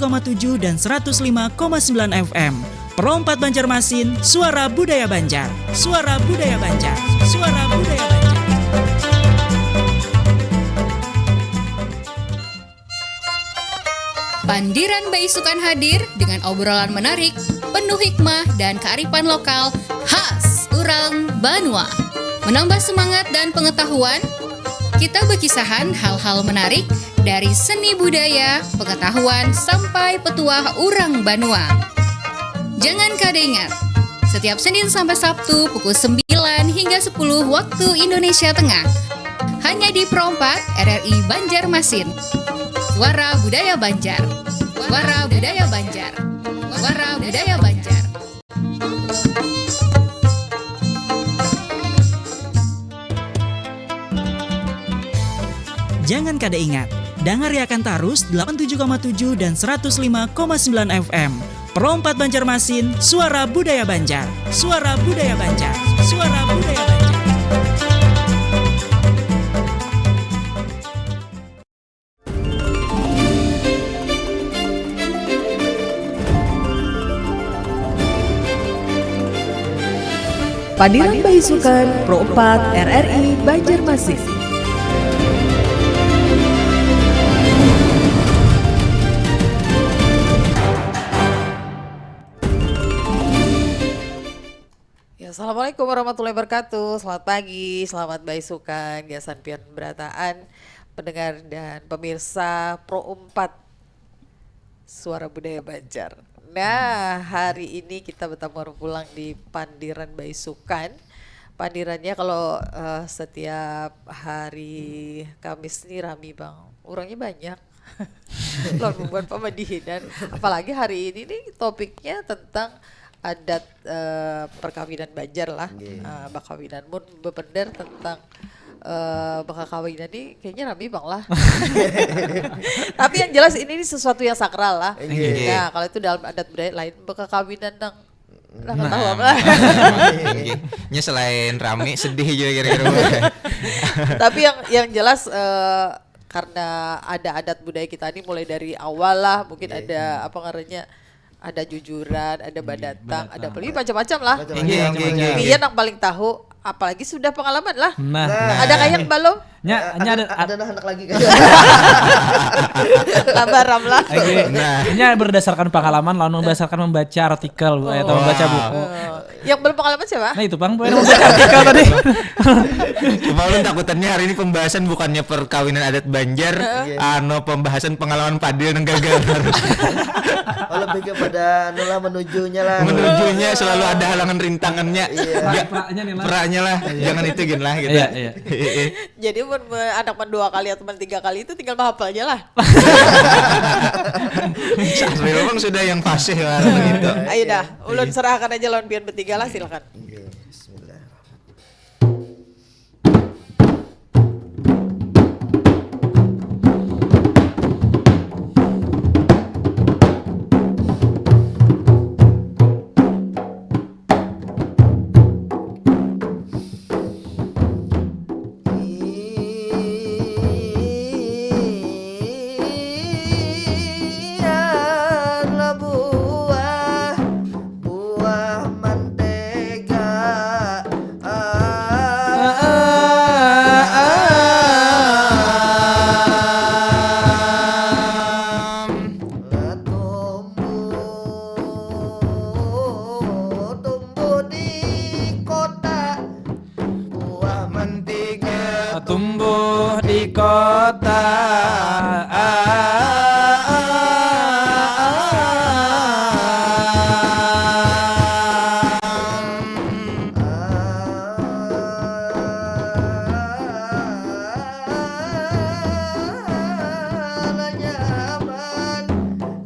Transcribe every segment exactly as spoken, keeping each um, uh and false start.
koma tujuh dan seratus lima koma sembilan F M. Pro empat Banjarmasin, suara budaya Banjar. Suara budaya Banjar. Suara budaya Banjar. Pandiran Baisukan hadir dengan obrolan menarik, penuh hikmah dan kearifan lokal khas urang banua. Menambah semangat dan pengetahuan, kita berkisahan hal-hal menarik dari seni budaya, pengetahuan, sampai petuah urang banua. Jangan kada ingat, setiap Senin sampai Sabtu pukul sembilan hingga sepuluh waktu Indonesia Tengah. Hanya di Pro empat R R I Banjarmasin. Suara Budaya Banjar. Suara Budaya Banjar. Suara Budaya Banjar. Jangan kada ingat, dangariakan tarus delapan tujuh koma tujuh dan seratus lima koma sembilan F M. Pro empat Banjarmasin, suara budaya Banjar. Suara budaya Banjar. Suara budaya Banjar. Pandiran Baisukan Pro empat R R I Banjarmasin. Ya, assalamualaikum warahmatullahi wabarakatuh. Selamat pagi, selamat baisukan. Gasan pian berataan pendengar dan pemirsa Pro empat Suara Budaya Banjar. Nah, hari ini kita bertemu pulang di Pandiran Baisukan. Pandirannya kalau eh, setiap hari Kamis nih rami bang. Orangnya banyak. Lawan membuat pamadihinan. Apalagi hari ini nih topiknya tentang adat eh, perkawinan Banjar lah. Nggih. Eh, bakawinan. Mun bebener tentang eh, bakakawinan nih kayaknya rami bang lah. Tapi yang jelas ini, ini sesuatu yang sakral lah. Nggih. Nah, kalau itu dalam adat budaya lain, bakakawinan nang nah, nah, tahu apa lah. Nggih. Nya selain rami, sedih juga kira-kira. Tapi yang yang jelas eh, karena ada adat budaya kita nih mulai dari awal lah, mungkin nggih, ada apa ngarannya, ada jujuran, ada badatang, ada badatang, apalagi macam-macam lah. Macam-macam. Nggih, nggih, nggih. Pian yang paling tahu, apalagi sudah pengalaman lah. Nah. Nah. Ada kah yang belum? Nya, nya ada, ada, ada nah anak lagi kan. Labaram lah. Oke. Nah. Nya berdasarkan pengalaman lawan berdasarkan membaca artikel, eh, atau membaca buku. Oh. Yang belum pengalaman siapa? Nah, itu, Bang, pokoknya membaca artikel tadi. Cuma ulun takutannya hari ini pembahasan bukannya perkawinan adat Banjar, heeh, anu, pembahasan pengalaman Padil yang gagal. Oh, lebih kepada anu lah, menujunya lah. Menujunya selalu ada halangan rintangannya. Iya. Enggak, peranya nih lah. Peranya lah. Iya. Jangan itu gin lah gitu. Iya, iya. Jadi mun me- anak man dua kali atau man tiga kali itu tinggal menghafalnya lah. Sahril bang sudah yang fasih lah gitu. Ayo dah, ulun serahkan aja lawan pian bertiga lah, silakan. Oke, bismillah. Iyalah buah, buah mentega. Ah, ah, ah, ah. Tumbuh, tumbuh di kota. Buah mentega tumbuh di kota.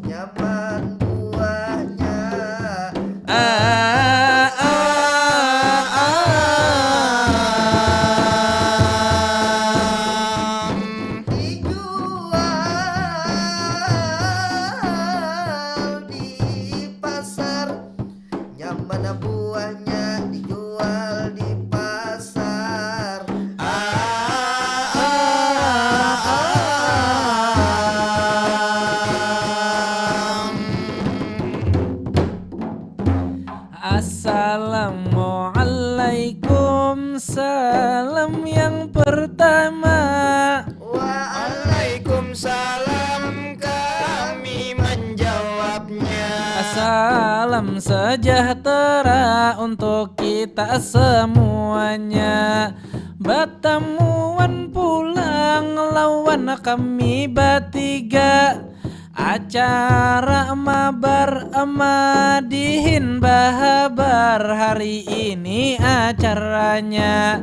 Nyaman buahnya. Ah, ah, ah, ah. Hijau Salam yang pertama. Waalaikumsalam, kami menjawabnya. Salam sejahtera untuk kita semuanya. Batamuan pulang lawan kami batiga. Acara mabar madihin bahabar, hari ini acaranya.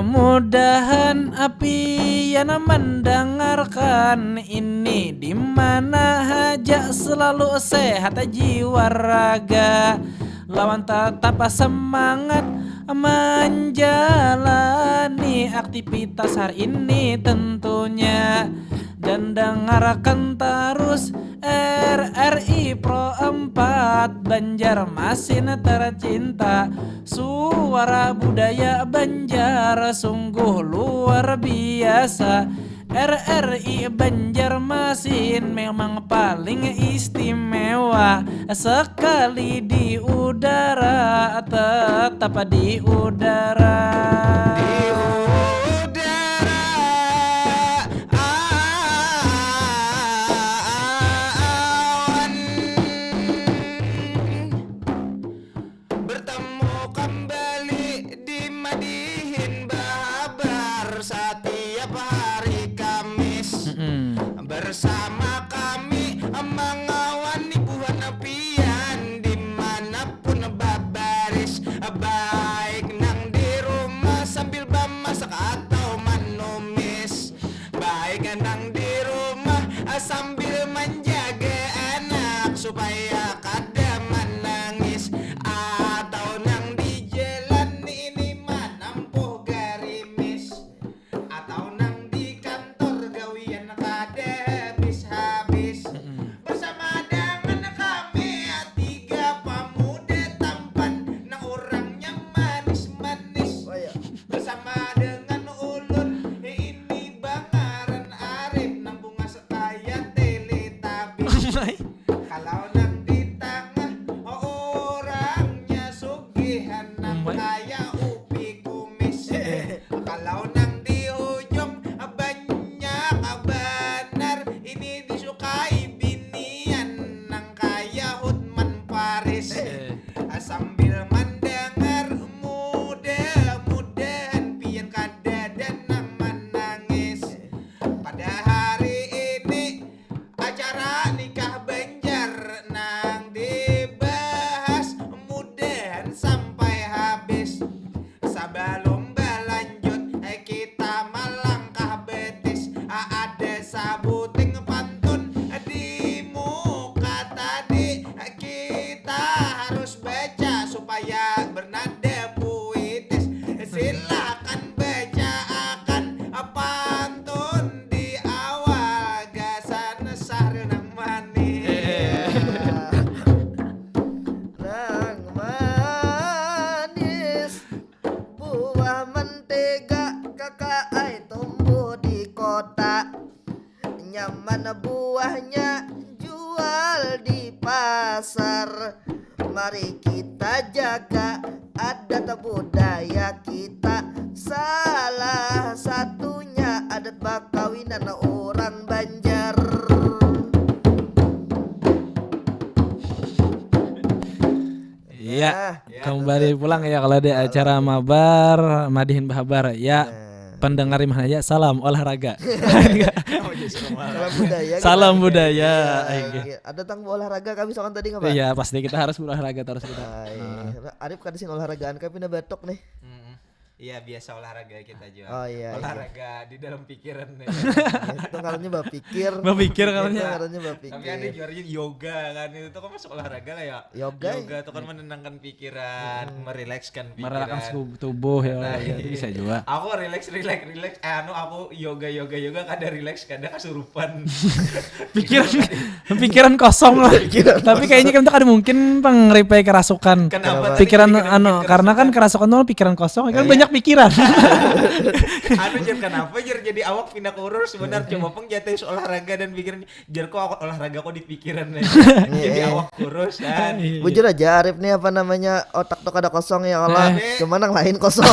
Mudahan pian mandangarkan ini di mana haja selalu sehat jiwa raga lawan tetap semangat menjalani aktivitas hari ini tentunya. Dan dengarkan terus R R I Pro empat Banjarmasin tercinta. Suara budaya Banjar sungguh luar biasa. R R I Banjarmasin memang paling istimewa. Sekali di udara, tetap di udara. Di udara. Awan. Bertemu kembali di Madihin Bahabar setiap hari Kamis. Mm-mm. Bersama kami mangawani buhan pian dimanapun babaris, baik nang di rumah sambil bamasak atau manumis, baik nang di rumah sambil menjaga anak supaya kada menangis, atau nang di jalan ini manampuh garimis, atau nang di kantor gawian kada habis-habis. Mm-mm. Bersama dengan kami tiga pamuda tampan nang urangnya manis-manis. Oh, iya. Bersama dengan ulun ini bangaran Arif nang bungas kaya Teletubbies. Kalau nang di tangah orangnya sugihan nang Umai. Kaya Upi Kumis. Eh, eh. Kalau nang di hujung banyak banar ini disukai binian nang kaya Hutman Paris. Eh, eh. Sambil mandangar mudah-mudahan pian kadada nang manangis. Pada hari ini acara nikah Banjar nang dibahas mudahan sampai habis. Sabalum balanjut, eh, kita malangkah betis. Ah, ada sabuting pantun di muka tadi. Eh, kita harus baca supaya bernada puitis. Silakan bacaakan pantun di awal gasan Sahril nang manis. Eh. Nang manis. Buah mentega kakaai tumbuh di kota. Nyaman buahnya jual di pasar. Mari kita jaga adat budaya kita. Salah satunya adat bakawinan orang Banjar. Iya, ya, kembali pulang ya kalau di acara mabar, madihin bahabar. Ya, pendengar di mana aja, salam olahraga. Salam budaya. Salam budaya. Iya, iya. Ada tang olahraga kami sokan tadi nggak, Pak? Iya, pasti kita harus berolahraga terus kita. Arif kada sing olahragaan, kami pina batuk nih. Iya, biasa olahraga kita juga. Oh, iya, iya. Olahraga di dalam pikiran nih. Itu ngarannya bapikir. Bapikir ngarannya. Itu ngarannya bapikir. Tapi ada juga yoga kan, itu tuh kan masuk olahraga lah ya. Yoga. Yoga tuh kan menenangkan pikiran, merilekskan pikiran. Merelaksasi tubuh ya. Nah, itu bisa juga. Aku rileks, rileks, rileks. Eh, anu, aku yoga, yoga, yoga kada rileks, kada kasurupan. Pikiran, pikiran kosong lah. Tapi kayaknya kita kada mungkin pang reply kerasukan. Kenapa? Pikiran anu, karena kan kerasukan tuh pikiran kosong, kan banyak pikiran. Anu, jar, kenapa, jar, jadi awak pindah kurus? Benar, coba pang jatai olahraga dan pikiran, jar, kok awak olahraga kok di pikiran aja. Jadi Iya. Awak kurus kan. Bujur aja Arif nih, apa namanya, otak tuh kada kosong ya Allah. Eh. Cuma nang lain kosong.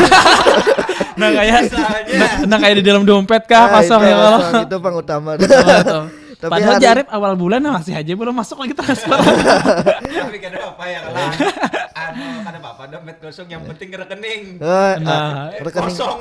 Nah, kayak Misalnya. nah, nah, kayak di dalam dompet kah, Nah, kosong itu ya Allah. Kosong, itu pang utama. Betul. Tapi Padahal hari- Jarip awal bulan masih aja belum masuk lagi transfer. Tapi kada apa ya kalau anu, kada apa-apa, dompet kosong, yang penting rekening. Eh, Nah. rekening. Kosong.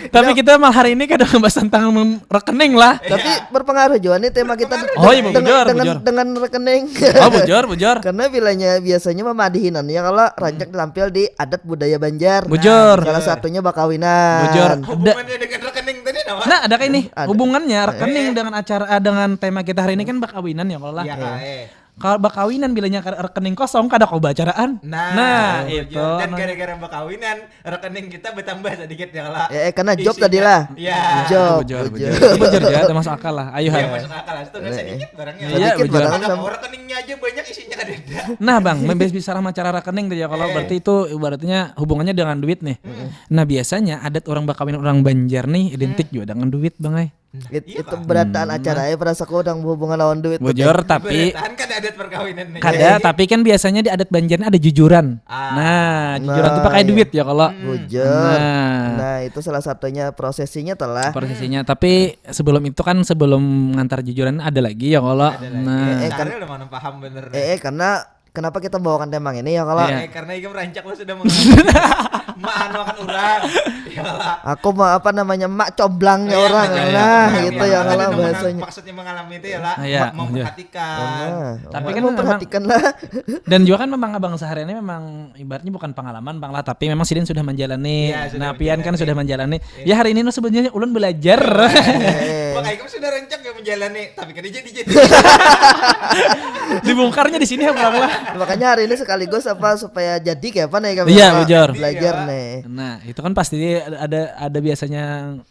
Tapi kita malah hari ini kada membahas tentang mem- rekening lah. Tapi berpengaruh juga nih tema kita Oh, iya, dengan, bujur, dengan, bujur. Dengan rekening. Oh, bujur, bujur. Karena bilanya biasanya memadihinan ya kalau rancak tampil di adat budaya Banjar. Bujur. Salah satunya bakawinan. Bujur. Hubungannya dengan rekening tadi apa? Nah, ada kayak ini. Ada. Hubungannya rekening dengan acara, eh, dengan tema kita hari ini kan bakawinan ya kalau lah. Ya, eh. Kalau bakawinan bilanya ka- rekening kosong kada kau acaraan. Nah, Nah, bujur. Itu. Dan gara-gara bakawinan, rekening kita bertambah sedikit ya lah. Eh, eh, karena job Isinya. tadi lah. Ya. Job, Bujur, bujur. bujur. Bujur ya, masuk akal lah. Ayo, Ya, hai. Masuk akal lah. Itu nggak sedikit barangnya. Iya, Sedikit bujur. barang. Ada, oh, rekeningnya aja banyak, isinya kada ada. Nah, Bang, membahas bicara masalah rekening tadi ya, kalau Eh. berarti itu ibaratnya hubungannya dengan duit nih. Nah, biasanya adat orang bakawin orang Banjar nih identik juga dengan duit, Bang, ai. It- Iya, itu Pak. berataan acara ya, perasa aku udah berhubungan lawan duit tuh, Bujur, teh. tapi Bertahan kan ada adat perkawinan nih. kada, tapi kan biasanya di adat Banjar ini ada jujuran. Ah. Nah, jujuran itu Nah, pakai iya. duit ya kalau. Bujur. Nah. Nah, itu salah satunya prosesinya telah. Prosesinya, tapi sebelum itu kan, sebelum ngantar jujuran ada lagi ya kalau. Ada lagi. Nah, Eh, kan- Syahril udah mana paham bener. Eh, eh, karena kenapa kita bawakan tema ini ya kalau Iya. Eh, karena ikam rancak lo sudah mengalami. Maan makan orang. Ya lah. Aku mau apa namanya, mak coblangnya Iya, orang. iya, iya. Nah, Iya, gitu iya. ya Ada kalau yang mengal- bahasanya. Maksudnya mengalami itu ya lah. Iya, Ma- memperhatikan. Nah, Tapi orang kan memperhatikan lah. Dan juga kan memang Abang Sahar ini memang ibaratnya bukan pengalaman, Bang, lah, tapi memang sidin sudah menjalani. Iya, sudah Nah, pian kan menjalani. Sudah menjalani. Ya, hari ini sebenarnya ulun belajar. Makanya kamu sudah rancak gak menjalani, tapi kada jadi-jadi. Dibongkarnya di sini ya, Bang, lah. Makanya hari ini sekaligus apa, supaya jadi kayak apa nih, kayak Iya, apa? bujur. Belajar Iya. nih. Nah, itu kan pasti ada ada biasanya,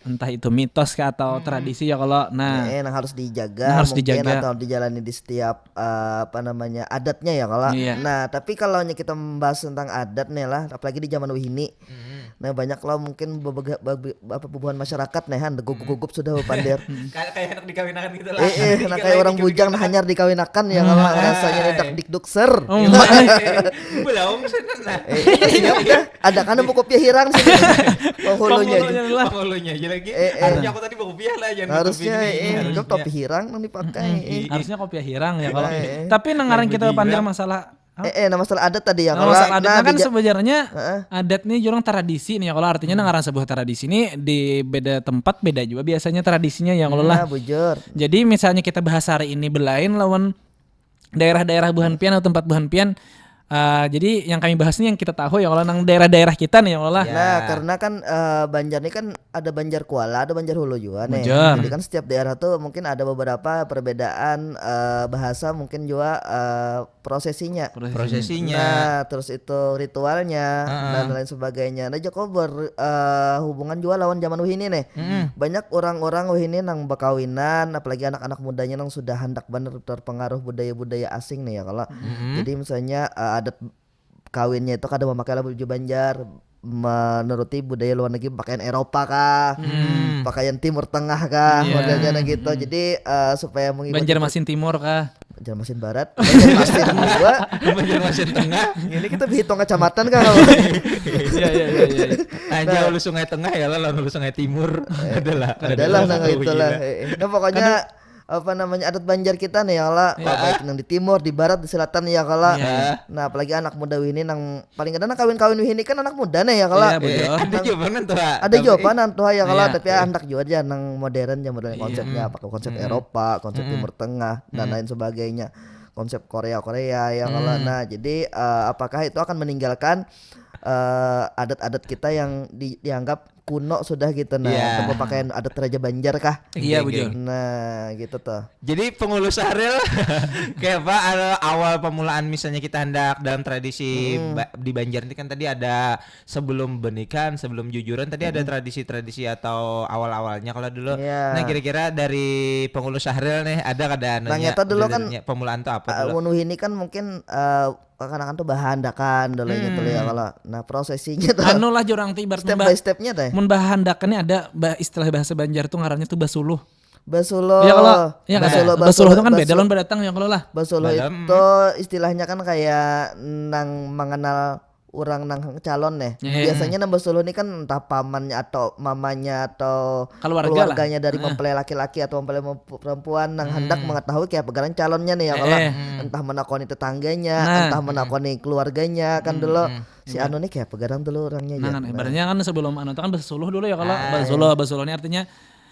entah itu mitos kah atau tradisi ya kalau. Nah, Eh, yang harus dijaga, Yang harus mungkin dijaga. Atau dijalani di setiap, eh, apa namanya, adatnya ya kalau. Iya. Nah, tapi kalau hanya kita membahas tentang adat nih lah, apalagi di zaman wahini. Nah, banyak lah mungkin bebega- bebe- apa, bubuhan masyarakat nih han, gugup-gugup sudah bapander. Kayak kayak anak dikawinakan gitu lah. Eh, eh, nah, kayak orang bujang nah hanyar dikawinakan ya kalau rasanya dak dikduk ser. Oh, my. Belaung sana nah. Eh, siap dah. Ada kan buku piah hirang sini. Penghulunya. Penghulunya lah. Penghulunya aja lagi. Eh, eh. Harusnya aku tadi bawa piah lah, jangan Harusnya kopi gini, eh, harusnya. Topi hirang nang dipakai. Harusnya kopi hirang ya kalau. Eh, eh. Tapi nang ngaran kita Bujang. pander masalah. Eh, eh, nah, masalah adat tadi ya. Nah, Kalau masalah adat nah, kan di ja- sebenarnya Heeh. adat nih jurang tradisi nih ya kalau, artinya nang ngaran sebuah tradisi ini di beda tempat beda juga biasanya tradisinya ya kalau lah. Nah, bujur. Jadi misalnya kita bahas hari ini belain lawan daerah-daerah buhan pian atau tempat buhan pian. Eh, jadi yang kami bahas nih yang kita tahu ya kalau nang daerah-daerah kita nih ya kalau lah. Ya. Nah, karena kan eh, Banjar ini kan ada Banjar Kuala, ada Banjar Hulu juga nih. Bujur. Jadi kan setiap daerah tuh mungkin ada beberapa perbedaan eh, bahasa, mungkin juga eh, prosesinya. Prosesinya. Nah, terus itu ritualnya Heeh. dan lain sebagainya. Nah, Joko berhubungan juga lawan zaman wahini nih. Banyak orang-orang wahini nang bakawinan, apalagi anak-anak mudanya nang sudah handak bener terpengaruh budaya-budaya asing nih ya kalau. Jadi misalnya eh, adat kawinnya itu kada memakai lah baju Banjar, menuruti budaya luar negeri, pakaian Eropa kah, pakaian Timur Tengah kah, Iya. modelnya nah gitu. Jadi eh, supaya mengikuti Banjarmasin Timur kah? Banjarmasin Barat, Banjarmasin dua. Banjarmasin Tengah. Ini kita berhitung kecamatan kah? Iya, iya, iya, iya. Hanya hulu Sungai Tengah ya lah, lawan hulu Sungai Timur. Adalah. Adalah nang itulah. Eh, eh. Nah, pokoknya apa namanya, adat Banjar kita nih ya lah, baik nang di timur, di barat, di selatan ya kalau. Iya. Nah, apalagi anak muda wini nang paling kada nang kawin-kawin wini kan anak muda nih ya kalau. Iya, betul. Ada jawaban tuh. Ada jawaban nang tuha ya kalau, Iya. Tapi handak juga aja nang modern, ya modern konsepnya, pakai konsep Eropa, konsep Timur Tengah dan lain sebagainya, konsep Korea Korea ya kalau. Nah, jadi eh, apakah itu akan meninggalkan eh, adat-adat kita yang di- dianggap kuno sudah gitu, nah, yeah, atau pakaian adat Raja Banjar kah? Iya, bujur. Nah, gitu tuh. Jadi pengulu Sahril, kayak apa, anu, awal permulaan misalnya kita hendak dalam tradisi, hmm, ba-, di Banjar ini kan tadi ada sebelum benikahan, sebelum jujuran tadi ada, hmm, tradisi-tradisi atau awal-awalnya kalau dulu. Iya. Nah, kira-kira dari pengulu Sahril nih ada kada, nah, anunya, nyata dulu kan, permulaan tuh apa, ah, dulu? Mun wahini kan mungkin, eh, kakanakan tuh bahandakan dulu gitu ya, hmm, kalau. Nah, prosesinya tuh anu lah, jurang tuh ibarat step by stepnya teh. Mun bahandakan nih ada ba-, istilah bahasa Banjar tuh ngarannya tuh basuluh. Basuluh. Iya, kalau, iya, kan? Basuluh, basuluh itu kan beda lawan badatang ya, kalau lah. Basuluh itu istilahnya kan kayak nang mengenal orang nang calon nih. Iya. Biasanya nang basuluh ini kan entah pamannya atau mamanya atau keluarga lah, keluarganya dari mempelai laki-laki atau mempelai perempuan nang hendak mengetahui kayak pegaran calonnya nih ya, kalau. Iya. Entah menakoni tetangganya, nah, entah menakoni keluarganya kan dulu. Hmm. Si anu nih kayak pegaran dulu orangnya ya. Nah, kan, ibaratnya kan sebelum anu tuh kan basuluh dulu ya, kalau. Ah, basuluh, iya. Basuluh ini artinya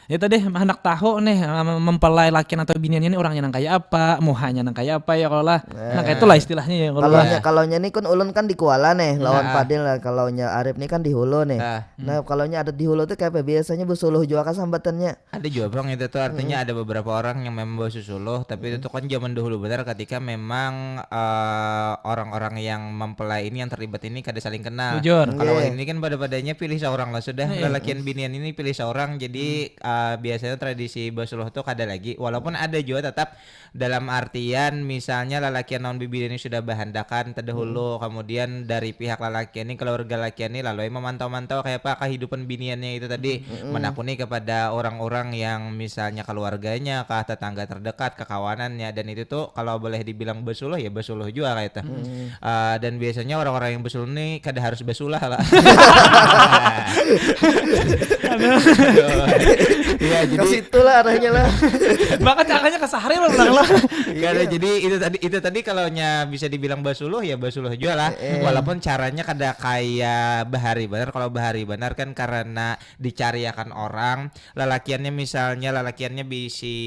ya tadi handak tahu nih, mem-, mempelai lakian atau biniannya nih orangnya nang kayak apa, muhanya nang kayak apa ya, kalau lah. Nah, kayak itulah istilahnya ya, kalau lah. Kalaunya, kalaunya nih kan ulun kan di Kuala nih, lawan Fadil lah. Kalaunya Arif nih kan di Hulu nih. Nah, kalaunya ada di Hulu tuh kayak apa? Biasanya basuluh jua kah sambatannya? Ada jua, Bang, itu tuh artinya ada beberapa orang yang memang basuluh, tapi itu tuh kan zaman dahulu benar ketika memang, eh, orang-orang yang mempelai ini yang terlibat ini kada saling kenal. Bujur. Kalau ini kan pada-padanya pilih seorang lah sudah, lalakian binian ini pilih seorang, jadi, eh, biasanya tradisi basuluh tuh kada lagi, walaupun ada jua tetap dalam artian misalnya lalakian lawan bibinian ini sudah bahandakan terdahulu, kemudian dari pihak lalakian ini, keluarga lakian ini lalu memantau-mantau kayak apa kehidupan biniannya itu tadi, menakuni kepada orang-orang yang misalnya keluarganya kah, tetangga terdekat, kekawanannya, dan itu tuh kalau boleh dibilang basuluh ya basuluh jua kayak itu. Eh, dan biasanya orang-orang yang basuluh ini kada harus basulah lah. Iya, jadi ke situ lah arahnya lah. Maka cakanya ke Sahril lah. Iya. Jadi itu tadi, itu tadi kalau nya bisa dibilang basuluh ya basuluh jua lah. Walaupun caranya kada kayak bahari banar. Kalau bahari banar kan karena dicariakan orang, lalakiannya misalnya lalakiannya bisi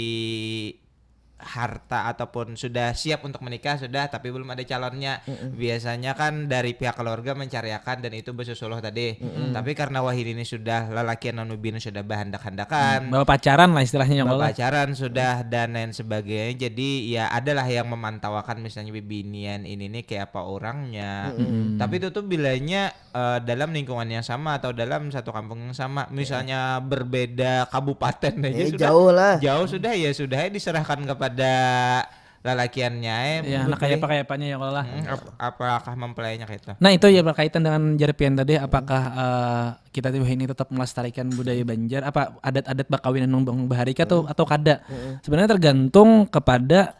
harta ataupun sudah siap untuk menikah sudah, tapi belum ada calonnya. Biasanya kan dari pihak keluarga mencariakan dan itu basuluh tadi. Tapi karena wahini ini sudah lalakian lawan bibinian sudah bahandak-handakan, bapacaran lah istilahnya, ya, kalau. Bapacaran sudah dan lain sebagainya. Jadi ya adalah yang memantauakan misalnya bibinian ini nih kayak apa orangnya. Tapi itu tuh bilanya eh, dalam lingkungan yang sama atau dalam satu kampung yang sama, misalnya berbeda kabupaten aja sudah jauh lah. Jauh sudah ya sudah ya diserahkan kepada lalakiannya, eh, ya, nah, kayak apa, kayak apanya ya kalau lah. Apakah mempelainya kayak itu? Nah, itu ya berkaitan dengan jar pian tadi, apakah, eh, kita tuh ini tetap melestarikan budaya Banjar, apa adat-adat bakawinan nang bahari kah atau, atau kada? Sebenarnya tergantung kepada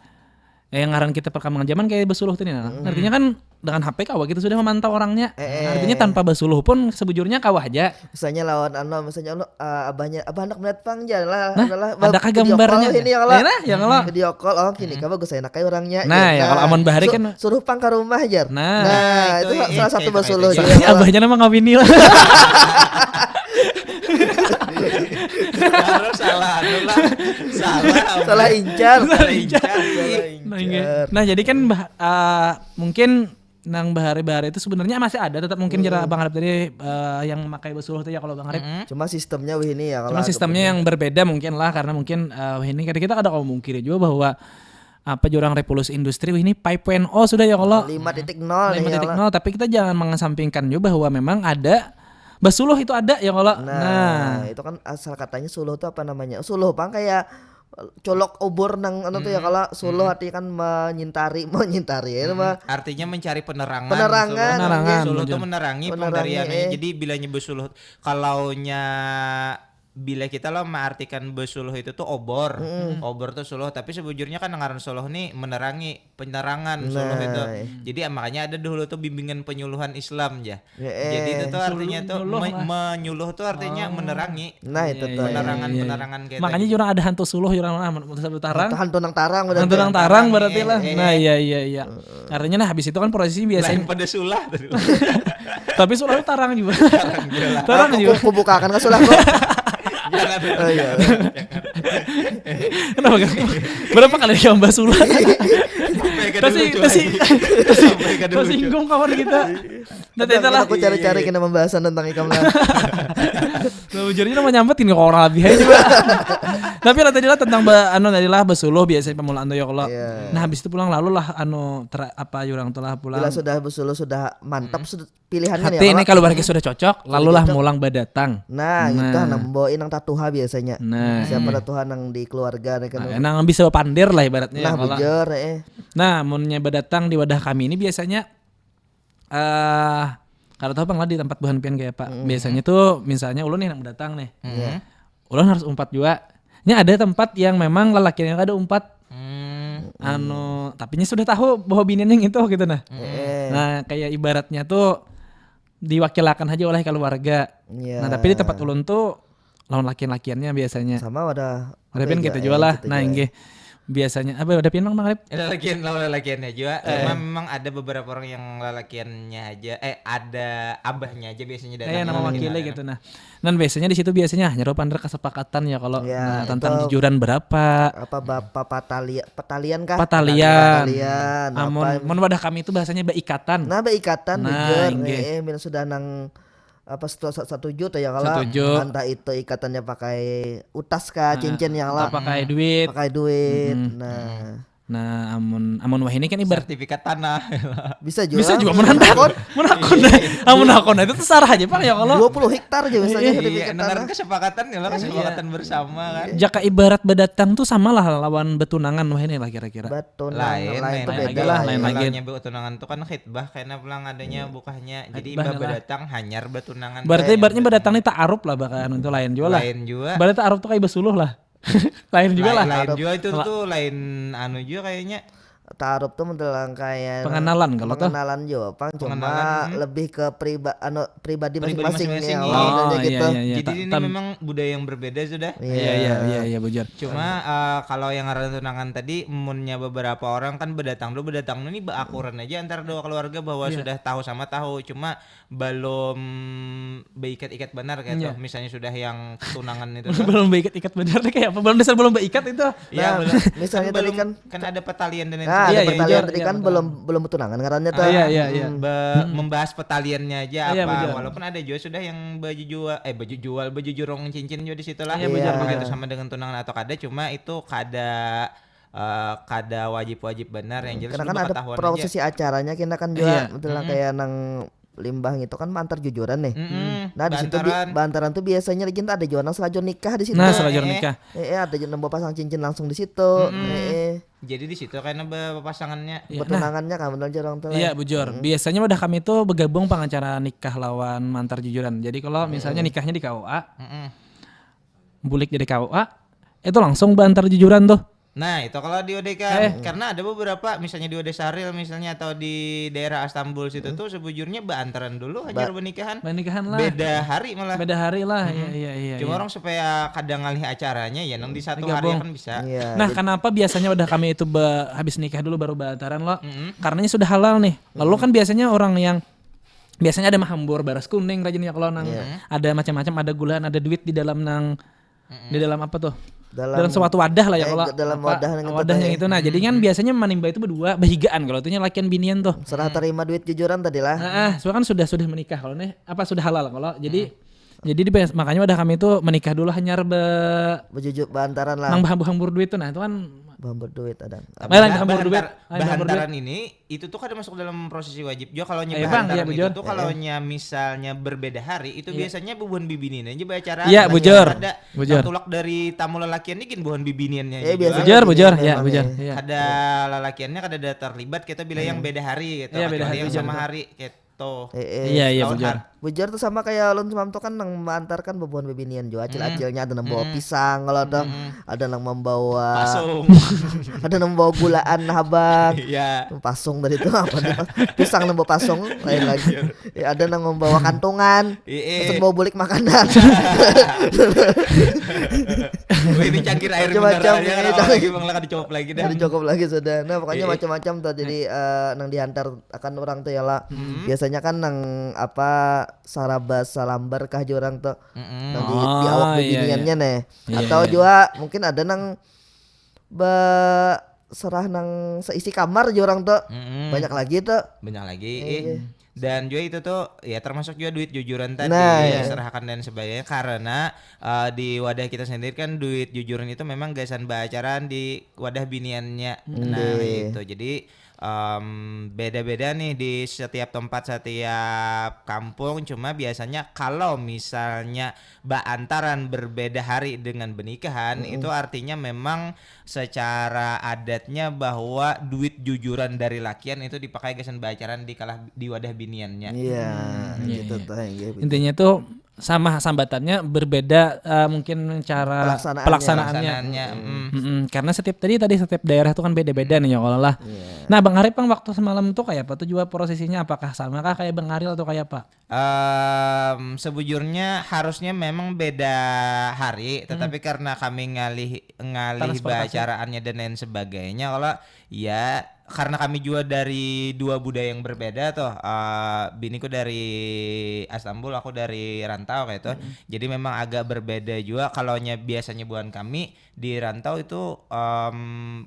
eh, yang ngaran kita perkembangan zaman kayak basuluh tuh nih, nah. Artinya kan dengan H P kawa kita sudah memantau orangnya. Artinya tanpa basuluh pun sebujurnya kawa aja. Misalnya lawan anu, misalnya anu, eh, abahnya, abah anak melihat pang aja lah, nah, adalah adakah video call gambarnya ini ya, kalau. Ya, nah, ya, kalau. Video call, oh, gini, kawa bagus enak kayak orangnya. Nah, ya, kalau amun bahari kan suruh pang ke rumah aja. Nah, itu salah satu basuluh juga. Soalnya abahnya nama ngawini lah. Salah, anu lah. Salah, salah incar. Salah incar. Nah, iya. Nah, jadi kan bah-, eh, mungkin nang bahari-bahari itu sebenarnya masih ada tetap mungkin jar Bang Arif tadi, eh, yang memakai basuluh itu ya kalau Bang Arif. Cuma sistemnya wahini ya, kalau sistemnya yang berbeda mungkin lah, karena mungkin, eh, wahini kita, kita kada mau mungkiri juga bahwa apa jurang revolusi industri wahini five point oh sudah ya kalau. Lima titik nol nih ya, lima titik nol, tapi kita jangan mengesampingkan juga bahwa memang ada basuluh itu ada ya kalau. Nah, itu kan asal katanya suluh tuh apa namanya? Suluh pang kayak colok obor nang anu tuh ya, kalau suluh artinya kan menyintari, menyintari ya, mah. Artinya mencari penerangan. Penerangan. Penerangan, suluh tuh menerangi pang dari anunya. Jadi bilanya basuluh, kalau nya, bila kita lo mengartikan basuluh itu tuh obor. Obor tuh suluh, tapi sebujurnya kan ngaran suluh nih menerangi, penerangan suluh itu. Nah. Jadi makanya ada dahulu tuh bimbingan penyuluhan Islam ya. Jadi itu tuh artinya tuh menyuluh tuh artinya menerangi. Nah, itu tuh. Penerangan-penerangan kayak makanya jurang ada hantu suluh, jurang, ah, hantu tarang. Hantu nang tarang, hantu nang tarang berarti lah. Nah, iya, iya, iya. Artinya nah habis itu kan prosesi biasanya pada sulah tuh. Tapi sulah tuh tarang juga. Tarang juga. Tarang juga. Aku bukakan ke sulah kok. Jangan. Oh iya. Kenapa kan? Berapa kali dia membahas ulah? Tasi tasi tasi tersinggung kawan kita. Nah, Tentang itulah. Aku cari-cari kena pembahasan tentang ikam lah. Nah, bujurnya nama nyambat ini orang lebih aja juga. Tapi lah tadi lah tentang ba, anu tadi lah basuluh biasanya pemulaan tuh ya kalau. Iya. Nah, habis itu pulang lalu lah anu ter, apa orang tuh lah pulang. Bila sudah basuluh sudah mantap sudah pilihannya Hati ini kalau barangnya sudah cocok, lalu lah mulang badatang. Nah, gitu Nah. nang bawa nang tatuha biasanya. Nah, Siapa tatuha nang di keluarga nih kan. Nah, nang bisa pandir lah ibaratnya Nah, kalau. Bujur eh. Nah, munnya badatang di wadah kami ini biasanya eh kada tahu pang lah di tempat buhan pian kayak apa. Biasanya tuh misalnya ulun nih nang datang nih. Iya. Ulun harus umpat juga. Nya ada tempat yang memang lelakiannya kada umpat. Hmm. Anu, tapi nya sudah tahu bahwa binian yang itu gitu nah. Eh. Nah, kayak ibaratnya tuh diwakilakan aja oleh keluarga. Iya. Nah, tapi di tempat ulun tuh lawan lakian-lakiannya biasanya. Sama wadah Ada pian aja, kita eh, jual lah. gitu Nah, jual. Inggih. Biasanya apa ada pian Bang Magrib? Lalakian lawan lalakiannya juga. Cuma memang ada beberapa orang yang lalakiannya aja, eh ada abahnya aja biasanya datang. Eh, nama Lalakian wakilnya bareng. Gitu nah. Dan biasanya di situ biasanya hanya rupa ada kesepakatan ya kalau Ya, nah, tentang itu- jujuran berapa. Apa bapak patalia petalian kah? Petalian. Petalian, Amun apa? Mun wadah kami itu bahasanya baikatan. Nah, baikatan Nah, bujur inggih. Eh, bila sudah nang apa setu- sat- setuju tuh ya kalau Setuju. Entah itu ikatannya pakai utas kah, cincin ya kalau Atau pakai duit. Pakai duit. Nah, Nah, amun amun wahini kan ibarat Sertifikat tanah. bisa juga. Bisa juga menantang. Menakun. Amun nakun itu terserah aja pang ya kalau. Dua puluh hektar aja misalnya Iya, sertifikat dengan tanah. kesepakatan ya lah kesepakatan bersama kan. Jaka ibarat badatang tuh samalah lawan betunangan wahini lah kira-kira. Betunangan Lain, lain lain tuh lagi beda lah, lah. lain Kalau lagi. Nyebut tunangan tuh kan khitbah karena pulang adanya bukahnya. Jadi Khitbah ibarat lah. Badatang hanyar betunangan. Berarti ibaratnya badatang nih ta'aruf lah bakalan itu lain juga lah. Lain juga. Berarti ta'aruf tuh kayak basuluh lah. Lain juga lah. Lain juga itu tuh lain anu juga kayaknya. Ta'aruf tuh mentelang kayak Pengenalan kalau tuh. Pengenalan juga pang cuma lebih ke priba anu pribadi Pribadi masing-masing masing-masing, ya iya. kalau Oh, gitu. iya, iya, iya. Jadi Ta- ini tan- memang budaya yang berbeda sudah. Iya, iya, iya, iya, bujur. Cuma eh, kalau yang ngaran tunangan tadi munnya beberapa orang kan badatang dulu badatang dulu nih baakuran aja antar dua keluarga bahwa sudah tahu sama tahu cuma belum beikat-ikat benar kayak tuh misalnya sudah yang tunangan itu tuh. Belum beikat-ikat benar tuh kayak apa? Belum dasar belum beikat itu. Ya, Nah, belum. misalnya Kan tadi belum- kan kan ada petalian dan lain Nah, ada Iya, iya, petalian iya, tadi iya, kan betul. belum belum tunangan ngarannya tuh. Iya, iya, iya. Be- membahas petaliannya aja Iya, apa betul. Walaupun ada juga sudah yang baju jual eh baju jual baju jurung cincin juga di situ lah Iya, betul, Apakah betul. Itu sama dengan tunangan atau kada cuma itu kada eh, kada wajib-wajib benar yang jelas Karena dulu kan ada ketahuan prosesi aja. Acaranya kena kan Iya. juga misalnya kayak nang limbah gitu kan antar jujuran nih. Mm-mm. Nah, di situ bi- Bantaran. bantaran tuh biasanya lagi ada juga nang selajur nikah di situ. Nah, Nah, selajur eh. nikah. Eh, eh, ada juga nang bawa pasang cincin langsung di situ. Eh, eh. Jadi di situ karena be- papasangannya Iya, nah, Bertunangannya kan benar orang tuh. Iya, bujur. Biasanya wadah kami tuh bergabung pang acara nikah lawan mantar jujuran. Jadi kalau misalnya nikahnya di K U A, Mm-mm. bulik jadi K U A, itu langsung bantar jujuran tuh. Nah itu kalau di O D K Eh. karena ada beberapa misalnya di O D Saril misalnya atau di daerah Astambul situ tuh sebujurnya beantaran dulu hajar pernikahan. Pernikahan lah. Beda hari malah. Beda hari lah, iya iya iya. Cuma iya. Orang supaya kada ngalih acaranya ya nang di satu hari Gabung. Kan bisa. Iya. Nah, kenapa biasanya wadah kami itu be- habis nikah dulu baru beantaran lo? Karena ini sudah halal nih. Lalu kan biasanya orang yang biasanya ada mahambur baras kuning rajin ya kalau nang ada macam-macam ada gulaan ada duit di dalam nang di dalam apa tuh? Dalam- Dalam suatu wadah lah ya eh, kalau dalam apa, wadah yang itu wadah tuh, yang ya. Itu nah jadi kan biasanya manimba itu berdua bahigaan kalau itunya lakian binian tuh. Serah terima duit jujuran tadi lah. Nah, ah, soalnya kan sudah sudah menikah kalau nih apa sudah halal kalau jadi jadi di, makanya wadah kami itu menikah dulu hanya be Bejujur bantaran lah. nang bahambur-hambur duit tuh nah itu kan Bahambur duit ada. Baik, lain bahambur duit. Bantar- Lain bahambur duit. Bantaran ini itu tuh kada masuk dalam prosesi wajib juga kalau Eh, bang, iya, nyebantaran bujur. Itu tuh kalau nya misalnya berbeda hari itu biasanya bubuhan bibinian aja beracara. Iya, Lakian bujur. Ada Bujur. Tulak dari tamu lelakiannya gin bubuhan bibiniannya. Eh, Aja biasa jual. Bujur, bujur, Memang ya, ya. bujur. Iya. Kada lelakiannya kada ada terlibat kita bila yang beda hari gitu. Iya, beda Kecuali hari, yang bujur. Sama hari gitu. Eh, eh. Iya, iya, Lawan bujur. har- Bujur tuh sama kayak ulun semam tuh kan nang mengantarkan bubuhan bibinian juga acil-acilnya ada nang bawa pisang kalau tuh ada nang membawa Pasung. Ada nang bawa gulaan habang. Iya. Pasung tadi tuh apa nih? Pisang nang bawa pasung lain lagi. Ya, ada nang membawa kantungan. Iya. Terus bawa bulik makanan. Wih, ini cangkir air Macam-macam, mineral ya, iya, kalau cangkir. Lagi bang lah kada cukup lagi dah. Jadi cukup lagi sudah. Nah, pokoknya Iya. Macam-macam tuh. Jadi eh, nang diantar akan orang tuh ya lah. Biasanya kan nang apa saraba salambar kah jar urang tuh. Mm-mm. Nang di, di awak bibiniannya nih. Iya, atau iya. Jua mungkin ada nang beserah nang seisi kamar jar urang tuh. Mm-mm. Banyak lagi tuh. Banyak lagi. Iya. Dan juga itu tuh ya termasuk juga duit jujuran tadi, nah, iya, diserahakan dan sebagainya karena uh, di wadah kita sendiri kan duit jujuran itu memang gasan baacaraan di wadah biniannya. Hmm. Nah, iya, itu. Jadi um, beda-beda nih di setiap tempat, setiap kampung. Cuma biasanya kalau misalnya baantaran berbeda hari dengan benikahan, mm-mm, itu artinya memang secara adatnya bahwa duit jujuran dari lakian itu dipakai gasan baacaraan di kalah di wadah biniannya. Iya, hmm, gitu, iya, tuh, iya, betul. Intinya tuh sama sambatannya berbeda, eh, mungkin cara pelaksanaannya. Pelaksanaannya, mm. Mm-mm. Karena setiap tadi tadi setiap daerah tuh kan beda-beda nih ya kalau lah. Iya. Nah, Bang Arif, Bang, waktu semalam tuh kayak apa tuh juga prosesinya? Apakah sama kah kayak Bang Aril atau kayak apa? Em, sebujurnya harusnya memang beda hari, hmm, tetapi karena kami ngalih ngalih transportasi, baacaraannya dan lain sebagainya, kalau ya karena kami juga dari dua budaya yang berbeda tuh, eh, biniku dari Istanbul, aku dari rantau kayak itu. Hmm. Jadi memang agak berbeda juga. Kalau nya biasanya bukan kami di rantau itu, em,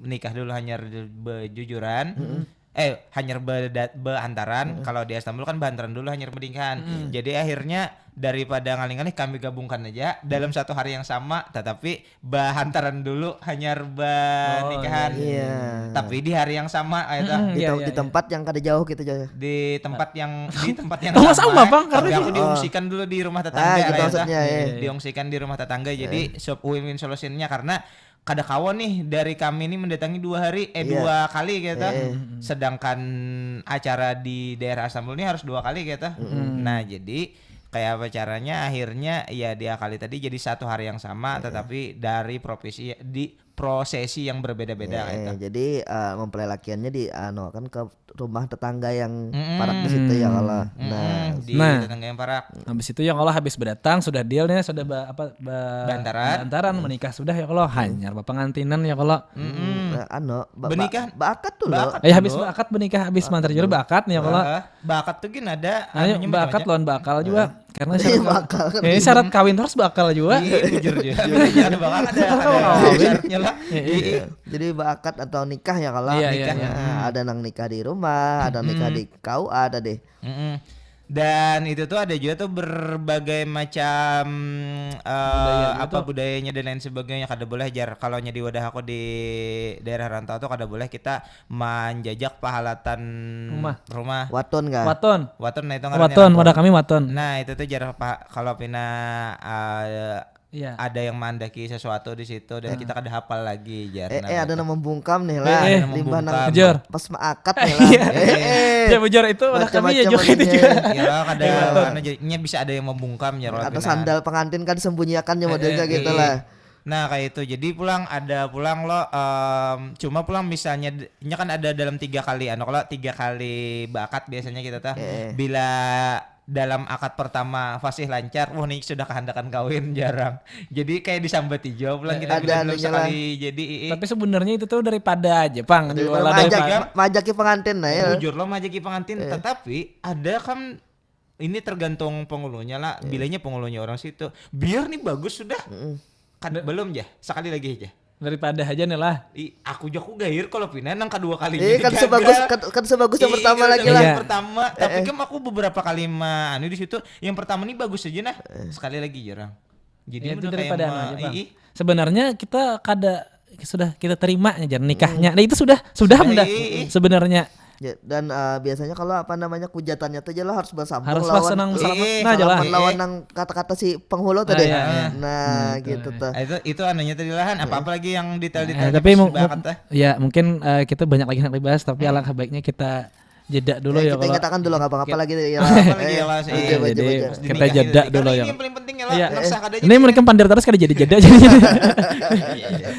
nikah dulu hanyar bejujuran. Hmm. Eh, hanyar beda- beantaran. Hmm. Kalau di Istanbul kan beantaran dulu hanyar bernikahan. Hmm. Jadi akhirnya daripada ngalih-ngalih kami gabungkan aja dalam satu hari yang sama, tetapi beantaran dulu hanyar bernikahan. Oh, iya, iya. Tapi di hari yang sama kayak itu. Mm-mm, di, iya, tem- iya, di tempat yang kada jauh gitu aja. Di tempat yang di tempat yang sama, sama, Bang, tapi karena aku diungsikan dulu di rumah tetangga, ah, gitu kayak itu. Maksudnya, iya. Diungsikan di rumah tetangga. Jadi, iya, sub- win-win solutionnya karena kada kawa nih dari kami ini mendatangi dua hari, eh, iya, dua kali gitu. Iya. Sedangkan acara di daerah Istanbul ini harus dua kali gitu. Mm-mm. Nah, jadi kayak apa caranya akhirnya ya diakali tadi jadi satu hari yang sama, iya, tetapi dari profesi di prosesi yang berbeda-beda, iya, gitu. Jadi, eh, mempelai lakiannya di anu kan ke rumah tetangga yang, mm-mm, parak di situ ya kalau. Mm-mm. Nah, di, nah, tetangga yang parak. Habis itu ya kalau habis berdatang sudah deal nih, sudah ba- apa ba- bantaran. Bantaran, menikah sudah ya kalau, hanyar bapangantinan ya kalau. Mm-mm. Nah, anu, ba- benikah, ba- baakat tuh loh. Baakat. Eh, habis dulu. Baakat, benikah habis mantar juru baakat nih ya kalau. Heeh. Baakat tuh gin ada anunya, baakat macam-macam. Lawan baakal juga. Heeh. Karena syarat, iya, kawin, baakal kan, eh, syarat kawin harus baakal juga. Iya, bujur, bujur. Iya, baakal ada, ada syaratnya lah. Iya, iya. Iya. Jadi baakat atau nikah ya kalau. Iya, iya, nikah, iya. Nah, ada nang nikah di rumah, ada nikah di K U A tadi. Mm-mm. Dan itu tuh ada juga tuh berbagai macam, eh, budaya gitu, apa, budayanya dan lain sebagainya. Kada boleh jar, kalau nya di wadah aku di daerah rantau tuh kada boleh kita manjajak pahalatan rumah. Rumah. Waton kah? Waton. Waton, nah itu ngarannya waton, waton. Wadah kami waton. Nah, itu tuh jar pa- kalau pina, eh, iya, ada yang mandaki sesuatu di situ dan, eh, kita kada hafal lagi jar. Eh, eh, ada nang membungkam nih lah. Eh, eh. Ada nang membungkam. Limbah nang bujur. Pas maakat nih lah. Iya. Eh, eh. Ya, bujur itu wadah kami ya juga itu juga. Ya lah, kada, iya, waton. Anu, jadinya bisa ada yang membungkam ya. Atau pina sandal pengantin kan disembunyiakan ya, eh, modelnya eh, gitu, eh, lah. Nah, kayak itu. Jadi pulang ada pulang lo, em, cuma pulang misalnya d- nya kan ada dalam tiga kali, anu, kalau tiga kali baakat biasanya kita tuh. Eh. Bila dalam akad pertama fasih lancar, wah, nih sudah kehandakan kawin jarang. Jadi kayak disambati jua pulang kita, eh, bila ada belum anunya lah. Sekali jadi, ii. Tapi sebenarnya itu tuh daripada aja, Pang. Daripada daripada maajak, maajaki pengantin, nah, ya. Bujur lo maajaki pengantin, eh, tetapi ada kan ini tergantung penghulunya lah. Iya. Bilanya penghulunya orang situ. Biar nih bagus sudah. Mm-mm. Kad- belum, jah. Sekali lagi aja. Daripada aja nih lah. Ih, aku jaku gair kalau pina nang kedua kalinya. Eh, kan sebagus, kan, kan sebagus yang pertama lagi lah. Iya. Pertama, tapi kan aku beberapa kali ma- anu di situ. Yang pertama nih bagus aja nah. Eh. Sekali lagi jarang. Jadi ya, itu daripada anu aja, Bang. Sebenarnya kita kada sudah kita terima aja nikahnya. Hmm. Nah, itu sudah, sudah, sudah, sebenarnya. Ya, dan, eh, biasanya kalau apa namanya kujatannya tuh jelas harus bersambung harus lawan, senang, eh, salaman, nah, jelas. Salaman lawan nang kata-kata si penghulu tadi. Ah, iya, iya. Nah, gitu tuh. Nah, itu, itu anunya tadi lah, Han. Apa-apa lagi yang detail-detail, eh, tapi mu- mu- ya, mungkin, eh, kita banyak lagi nak dibahas, tapi alangkah baiknya kita jeda dulu ya, kita kalau ingatkan dulu nggak apa-apa lagi ya. Apa lagi ya, Mas? Eh, iya, jadi kita jeda dulu ya. Ini yang paling penting ya, lah. Iya. Ini mereka pandir terus kada jadi jeda jadi. Iya, iya.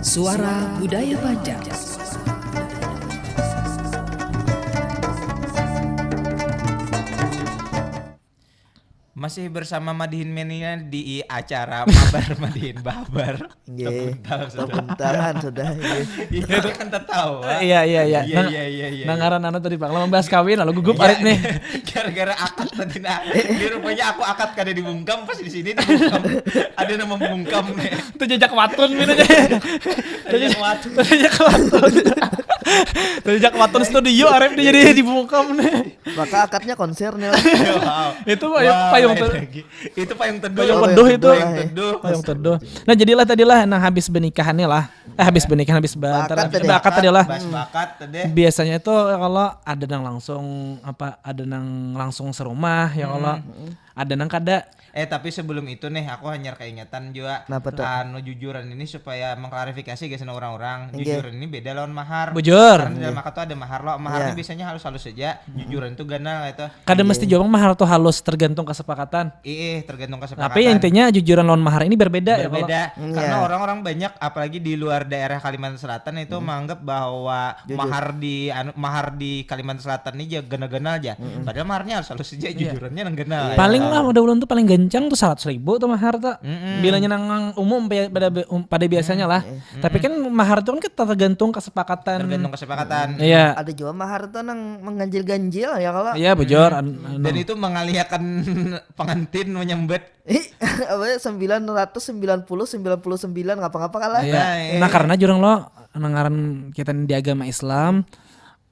Suara Budaya Banjar. Masih bersama Madihin Mania di acara Mabar Madihin Babar. Nggih. Tepuntal sudah. Tepuntalan sudah. Nggih. Iya, kan tertawa. Iya, iya, iya. Iya, Nang- iya, iya, iya. Nang ngaran anu tadi Bang, membahas kawin lalu gugup Iya. Arit nih. Gara-gara akad tadi, nah. Ini rupanya aku akad kada dibungkam, pas di sini dibungkam. Ada nama bungkam nih. Itu jejak watun gitu aja. Jejak watun. Jejak watun. Jejak watun studio Arif nih jadi dibungkam nih. Maka akadnya konser nih lah. Wow. Itu payung, Wah, payung lain ter- lagi. Itu payung teduh. Payung Oh, teduh payung itu. teduh lah, ya. Teduh. Payung teduh. Nah, jadilah tadilah, nah, habis benikahannya lah. Eh, habis benikahan, habis ba- Bakat tadi. bakat tadi lah. Bas bakat tadi. Biasanya tuh kalau ada nang langsung apa, ada nang langsung serumah ya kalau ada nang kada. Eh, tapi sebelum itu nih, aku hanya keingetan juga, Kenapa tuh? Anu, jujuran ini supaya mengklarifikasi, guys, orang-orang. Inggih. Jujuran ini beda lawan mahar. Bujur. Karena dalam akad tuh ada mahar loh. Mahar Iya. ini biasanya halus-halus saja. Jujuran itu ganal itu. Kada mesti juga mahar tuh halus, tergantung kesepakatan. Iya, tergantung kesepakatan. Tapi intinya jujuran lawan mahar ini berbeda, ya kalau. Berbeda. Karena Iya. orang-orang banyak, apalagi di luar daerah Kalimantan Selatan itu, menganggap bahwa Jujur. mahar di anu, mahar di Kalimantan Selatan ini aja ganal-ganal aja. Padahal maharnya halus-halus aja, jujurannya nang ganal. Paling lah udah ulun tuh paling gancang tuh seratus ribu tuh mahar tuh. Mm-mm. Bilanya nang umum pada um, pada biasanya lah. Tapi kan mahar tuh kan kita tergantung kesepakatan. Tergantung kesepakatan. Iya. Ada juga mahar tuh nang mengganjil-ganjil ya kalau. Iya, bujur. An- anu. Dan itu mengaliakan pengantin menyambut. Ih, apa ya, sembilan ratus sembilan puluh sembilan puluh sembilan ngapa-ngapa kalah. Iya. Nah, iya. Nah, karena jurang lo, nang ngaran kita di agama Islam,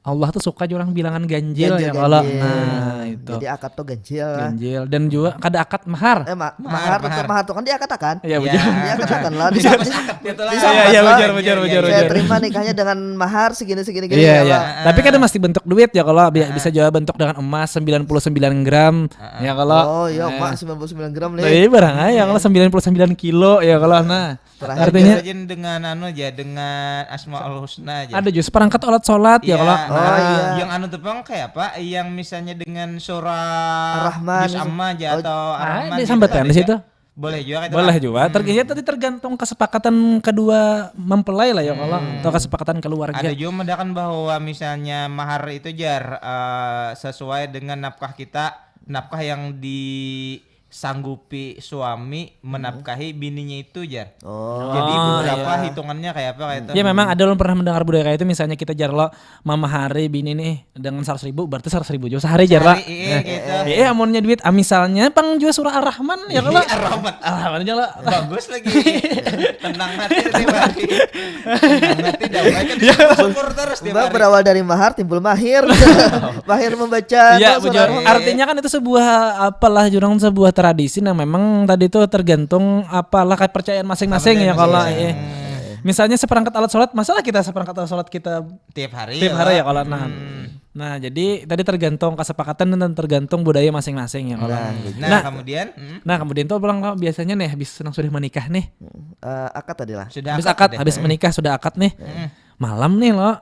Allah tuh suka jurang bilangan ganjil, Ganjil, ya kalau. ganjil. Nah, itu. Jadi akad tuh ganjil lah. Ganjil dan juga kada akad mahar. Eh, ma- Mahar, mahar, tuh mahar. Mahar tuh kan diakatakan. Iya, Ya. bujur. Diakatakan lah. Bisa Bisa- pas akad gitu lah. bisa Iya, iya, lah. bujur, bujur, bujur, Saya bujur. terima nikahnya dengan mahar segini segini gini. Iya, Ya, iya. Pak. Tapi kan mesti bentuk duit ya kalau bi- bisa juga bentuk dengan emas sembilan puluh sembilan gram. Ya kalau. Oh iya, Eh, Pak, sembilan puluh sembilan gram nih. Tapi barang aja kalau sembilan puluh sembilan kilo ya kalau, nah. Terakhir Artinya Aja dengan anu aja, dengan Asmaul Husna aja. ada juga seperangkat alat sholat ya Iya. kalau. Oh, iya. Yang anu tepang kayak apa? Yang misalnya dengan surah Ar-Rahman. Juz Amma aja Oh. Atau Ah, Ar-Rahman di gitu sambatan ada di aja. Situ. Boleh juga itu. Boleh juga. Terkait tadi tergantung kesepakatan kedua mempelai lah ya kalau, atau kesepakatan keluarga. Ada juga menandakan bahwa misalnya mahar itu jar eh, sesuai dengan nafkah kita, nafkah yang disanggupi suami menafkahi bininya itu jar. Oh. Jadi Oh, beberapa iya. Hitungannya kayak apa kayak itu. Ya memang ada, ulun pernah mendengar budaya kayak itu, misalnya kita jar lo mamahari bini nih dengan seratus ribu, berarti seratus ribu juga sehari jar lo. Sehari, iya, gitu. Iya, amunnya duit, ah, misalnya pang juga surah Ar-Rahman ya kalau. Ar-Rahman. Ar-Rahman aja lo. Bagus lagi. Tenang hati tiap hari. Tenang hati, damai kan, syukur terus tiap Mbak hari. Berawal dari mahar timbul mahir. Mahir membaca Iya, no, bujur. surah. Artinya kan itu sebuah apalah jurang, sebuah tradisi yang memang tadi itu tergantung apalah kepercayaan masing-masing ya kalau. Iya. Misalnya seperangkat alat sholat, masalah kita seperangkat alat sholat kita Tiap hari. tiap Ya, hari ya Pak. kalau, nah. Nah, jadi tadi tergantung kesepakatan dan tergantung budaya masing-masing ya kalau. Nah, Nah, Nah, kemudian hmm, Nah, kemudian tuh pulang kalau biasanya nih habis senang sudah menikah nih. Eh, akad tadi lah. sudah Habis akad akad, deh. Habis menikah sudah akad nih. Malam nih lo.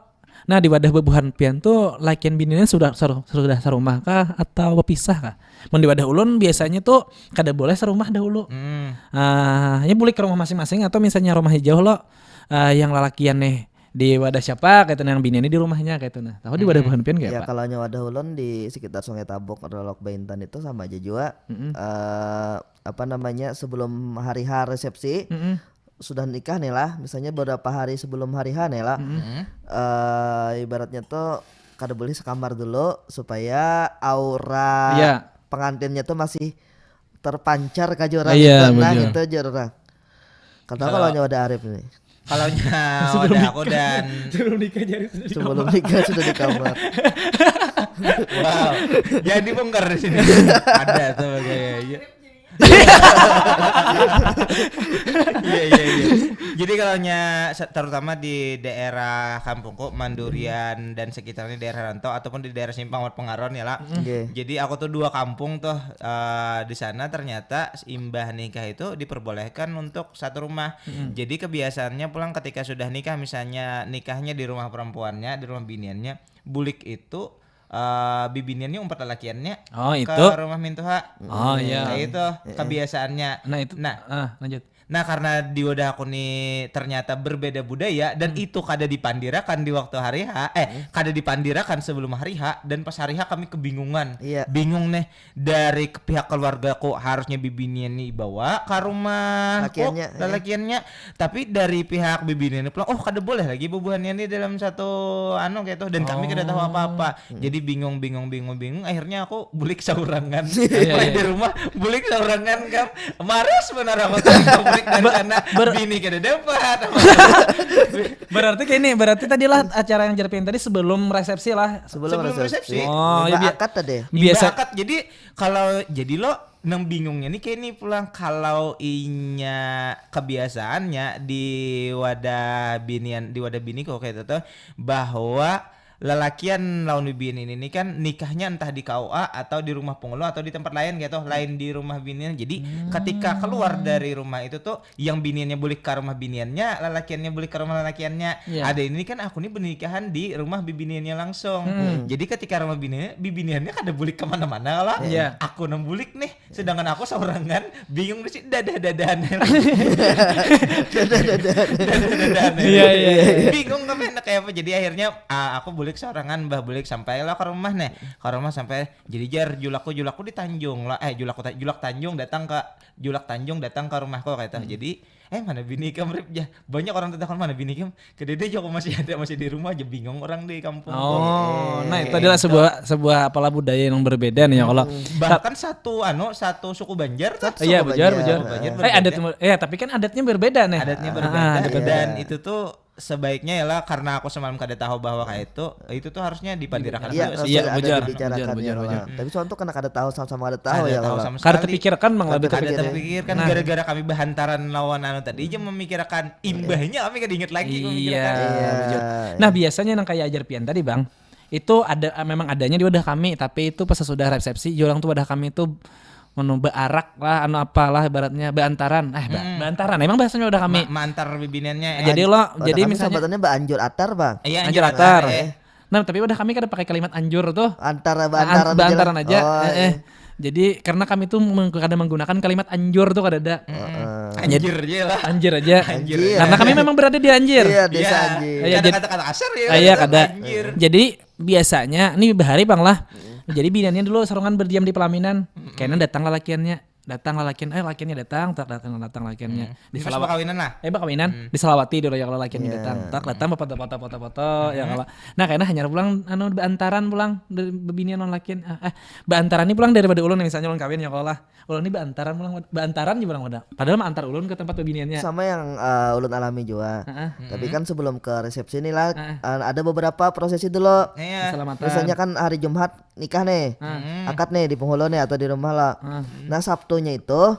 Nah, di wadah bebuhan pian tuh lakian bininya sudah saru- sudah sarumah kah atau berpisah kah? Mun di wadah ulun biasanya tuh kada boleh sarumah dahulu. Hmm. Ah, ya bulik ke rumah masing-masing atau misalnya rumahnya jauh lo, ah, yang lalakian nih di wadah siapa kayak itu, yang bininya di rumahnya kayak itu, nah. Tahu di wadah buhan pian kayak Ya apa? Kalau nyawa dahulun di sekitar Sungai Tabuk atau Lok Baintan itu sama aja juga. Mm-mm. Eh, apa namanya, sebelum hari H resepsi Mm-mm. sudah nikah nih lah, misalnya beberapa hari sebelum hari H nih lah. Mm-mm. Hmm. Eh, ibaratnya tuh kada boleh sekamar dulu supaya aura Iya. pengantinnya tuh masih terpancar ke jurang Iya, itu. Nah, betul. Itu jurang. Kata Kalau- kalau nyawa ada Arif nih. Kalau nyawa ada aku dan Sebelum nikah jadi Sebelum nikah sudah di kamar. Wow, jangan dibongkar di sini. Ada tuh kayaknya. Iya, iya, iya. Jadi kalau nya se- terutama di daerah kampungku, Mandurian dan sekitarnya, daerah rantau ataupun di daerah Simpang Wat Pengaron ya lah. Oke. Jadi aku tuh dua kampung tuh eh, di sana ternyata imbah nikah itu diperbolehkan untuk satu rumah. Jadi kebiasaannya pulang ketika sudah nikah, misalnya nikahnya di rumah perempuannya, di rumah biniannya, bulik itu eh bibiniannya umpat lalakiannya Oh, ke itu. Rumah mintuha. Oh, iya. Nah, itu kebiasaannya. Nah, itu. Nah, Ah, lanjut. Nah, karena di wadah aku ni ternyata berbeda budaya dan itu kada dipandirakan di waktu hari H, eh, kada dipandirakan sebelum hari H, dan pas hari H kami kebingungan. Iya. Bingung nih, dari ke pihak keluargaku harusnya bibinian ni bawa ke rumah Lakiannya, iya. lalakiannya, tapi dari pihak bibinian ni pulang, oh, kada boleh lagi bubuhannya ni dalam satu anu gitu, dan kami kada tahu apa-apa. Jadi bingung, bingung, bingung, bingung. Akhirnya aku bulik saurangan. Iya, Mulai iya. Di rumah bulik saurangan, kam. Maras benar aku tadi bulik dari sana. ber- Bini kada dapat. Berarti kayak ini, berarti tadi lah acara yang Jerpin tadi sebelum resepsi lah. Sebelum, Sebelum resepsi. resepsi. Oh, iya, Imba bi- akad tadi. Biasa. Imba akad. Jadi kalau jadi lo nang bingungnya nih kayak ini pulang, kalau inya kebiasaannya di wadah binian, di wadah bini kok kayak itu tuh, bahwa lalakian lawan bibinian ini kan nikahnya entah di K U A atau di rumah pengulu atau di tempat lain gitu, lain di rumah binian. Jadi ketika keluar dari rumah itu tuh, yang biniannya bulik ke rumah biniannya, lalakiannya bulik ke rumah lalakiannya. Iya. Ada ini kan aku nih bernikahan di rumah bibiniannya langsung. Jadi ketika rumah biniannya, bibiniannya kada bulik kemana-mana lah. Iya. Aku nang bulik nih, sedangkan aku seorangan bingung di sini dadah-dadahan. Dadah-dadahan. Iya, iya, iya. Bingung kami anak kayak apa. Jadi akhirnya ah, aku bulik seorangan, bah bulik sampai lah ke rumah nih. Ke rumah sampai jadi jar julakku julakku di Tanjung lah, eh julakku Ta- julak Tanjung datang ke julak Tanjung datang ke rumahku kayak itu. Jadi eh mana bini kam Rip, ya banyak orang tetakon mana bini kam, kedede juga masih ada masih di rumah aja, bingung orang di kampung. Oh, nah itu adalah sebuah sebuah apalah budaya yang berbeda nih ya kalau Bahkan satu anu satu suku Banjar tuh. Iya, Suku bejar, Banjar. bejar. Banjar Eh berbeda. adat mu- ya tapi kan adatnya berbeda nih. Adatnya Ah, berbeda adat berbeda. Dan itu tuh sebaiknya ialah karena aku semalam kada tahu bahwa kayak itu, itu tuh harusnya dipandirakan Iya, dulu harus sih. Iya, ada bujar, dibicarakan bujar, ya, bujar, kalau. bujar. Tapi soal itu kena kada tahu sama-sama kada tahu Kada ya tahu kalau. sama Kada sekali. Terpikirkan bang Kada lebih ke kada situ. Terpikirkan Nah. Gara-gara kami bahantaran lawan anu tadi aja memikirkan imbahnya, kami kada ingat lagi Iya, memikirkan. bujur. Nah biasanya nang kayak ajar pian tadi bang, itu ada memang adanya di wadah kami, tapi itu pas sudah resepsi, jualang tuh wadah kami itu menu bearak lah, anu apalah ibaratnya beantaran, eh be- beantaran emang bahasanya wadah kami. Ma- Mantar bibiniannya. Jadi lo, Wadah jadi kami misalnya, sahabatannya ba anjur atar bang. Iya, anjur atar. Eh. Nah tapi wadah kami kada pakai kalimat anjur tuh. Antara An- beantaran beantaran aja. Oh, Eh, eh. Jadi karena kami tuh meng- kada menggunakan kalimat anjur tuh kada ada. Heeh. Anjir aja lah. Anjir aja. Anjir. Iya. Karena kami memang berada di Anjir. Iya, desa Iya. Anjir. Iya, Kada jadi- kata-kata kasar ya. Ah, iya, Kata kada. Anjir. Jadi biasanya nih bahari bang lah. Jadi biniannya dulu seorang berdiam di pelaminan. Kena datang lalakiannya. Datang lalakian, eh lalakiannya datang, tak datang datang lalakiannya. Di Di pas Salawa- perkawinan lah. Eh bakawinan di Salawati dulu ya kalau lalakiannya datang. Tak datang bapak foto foto foto ya kalau. Nah kena hanyar pulang anu beantaran pulang dari bebinian lawan lakian. Ah, eh beantaran nih pulang daripada ulun nih misalnya ulun kawin ya kalau lah. Ulun nih beantaran pulang beantaran aja pulang pada. Padahal mah antar ulun ke tempat bebiniannya. Sama yang eh, ulun alami juga. Heeh. Tapi kan sebelum ke resepsi nih lah Heeh. eh, ada beberapa prosesi dulu. Iya. Keselamatan. Misalnya kan hari Jumat nikah nih, Heeh. akad nih di penghulu nih atau di rumah lah. Heeh. Nah Sabtunya itu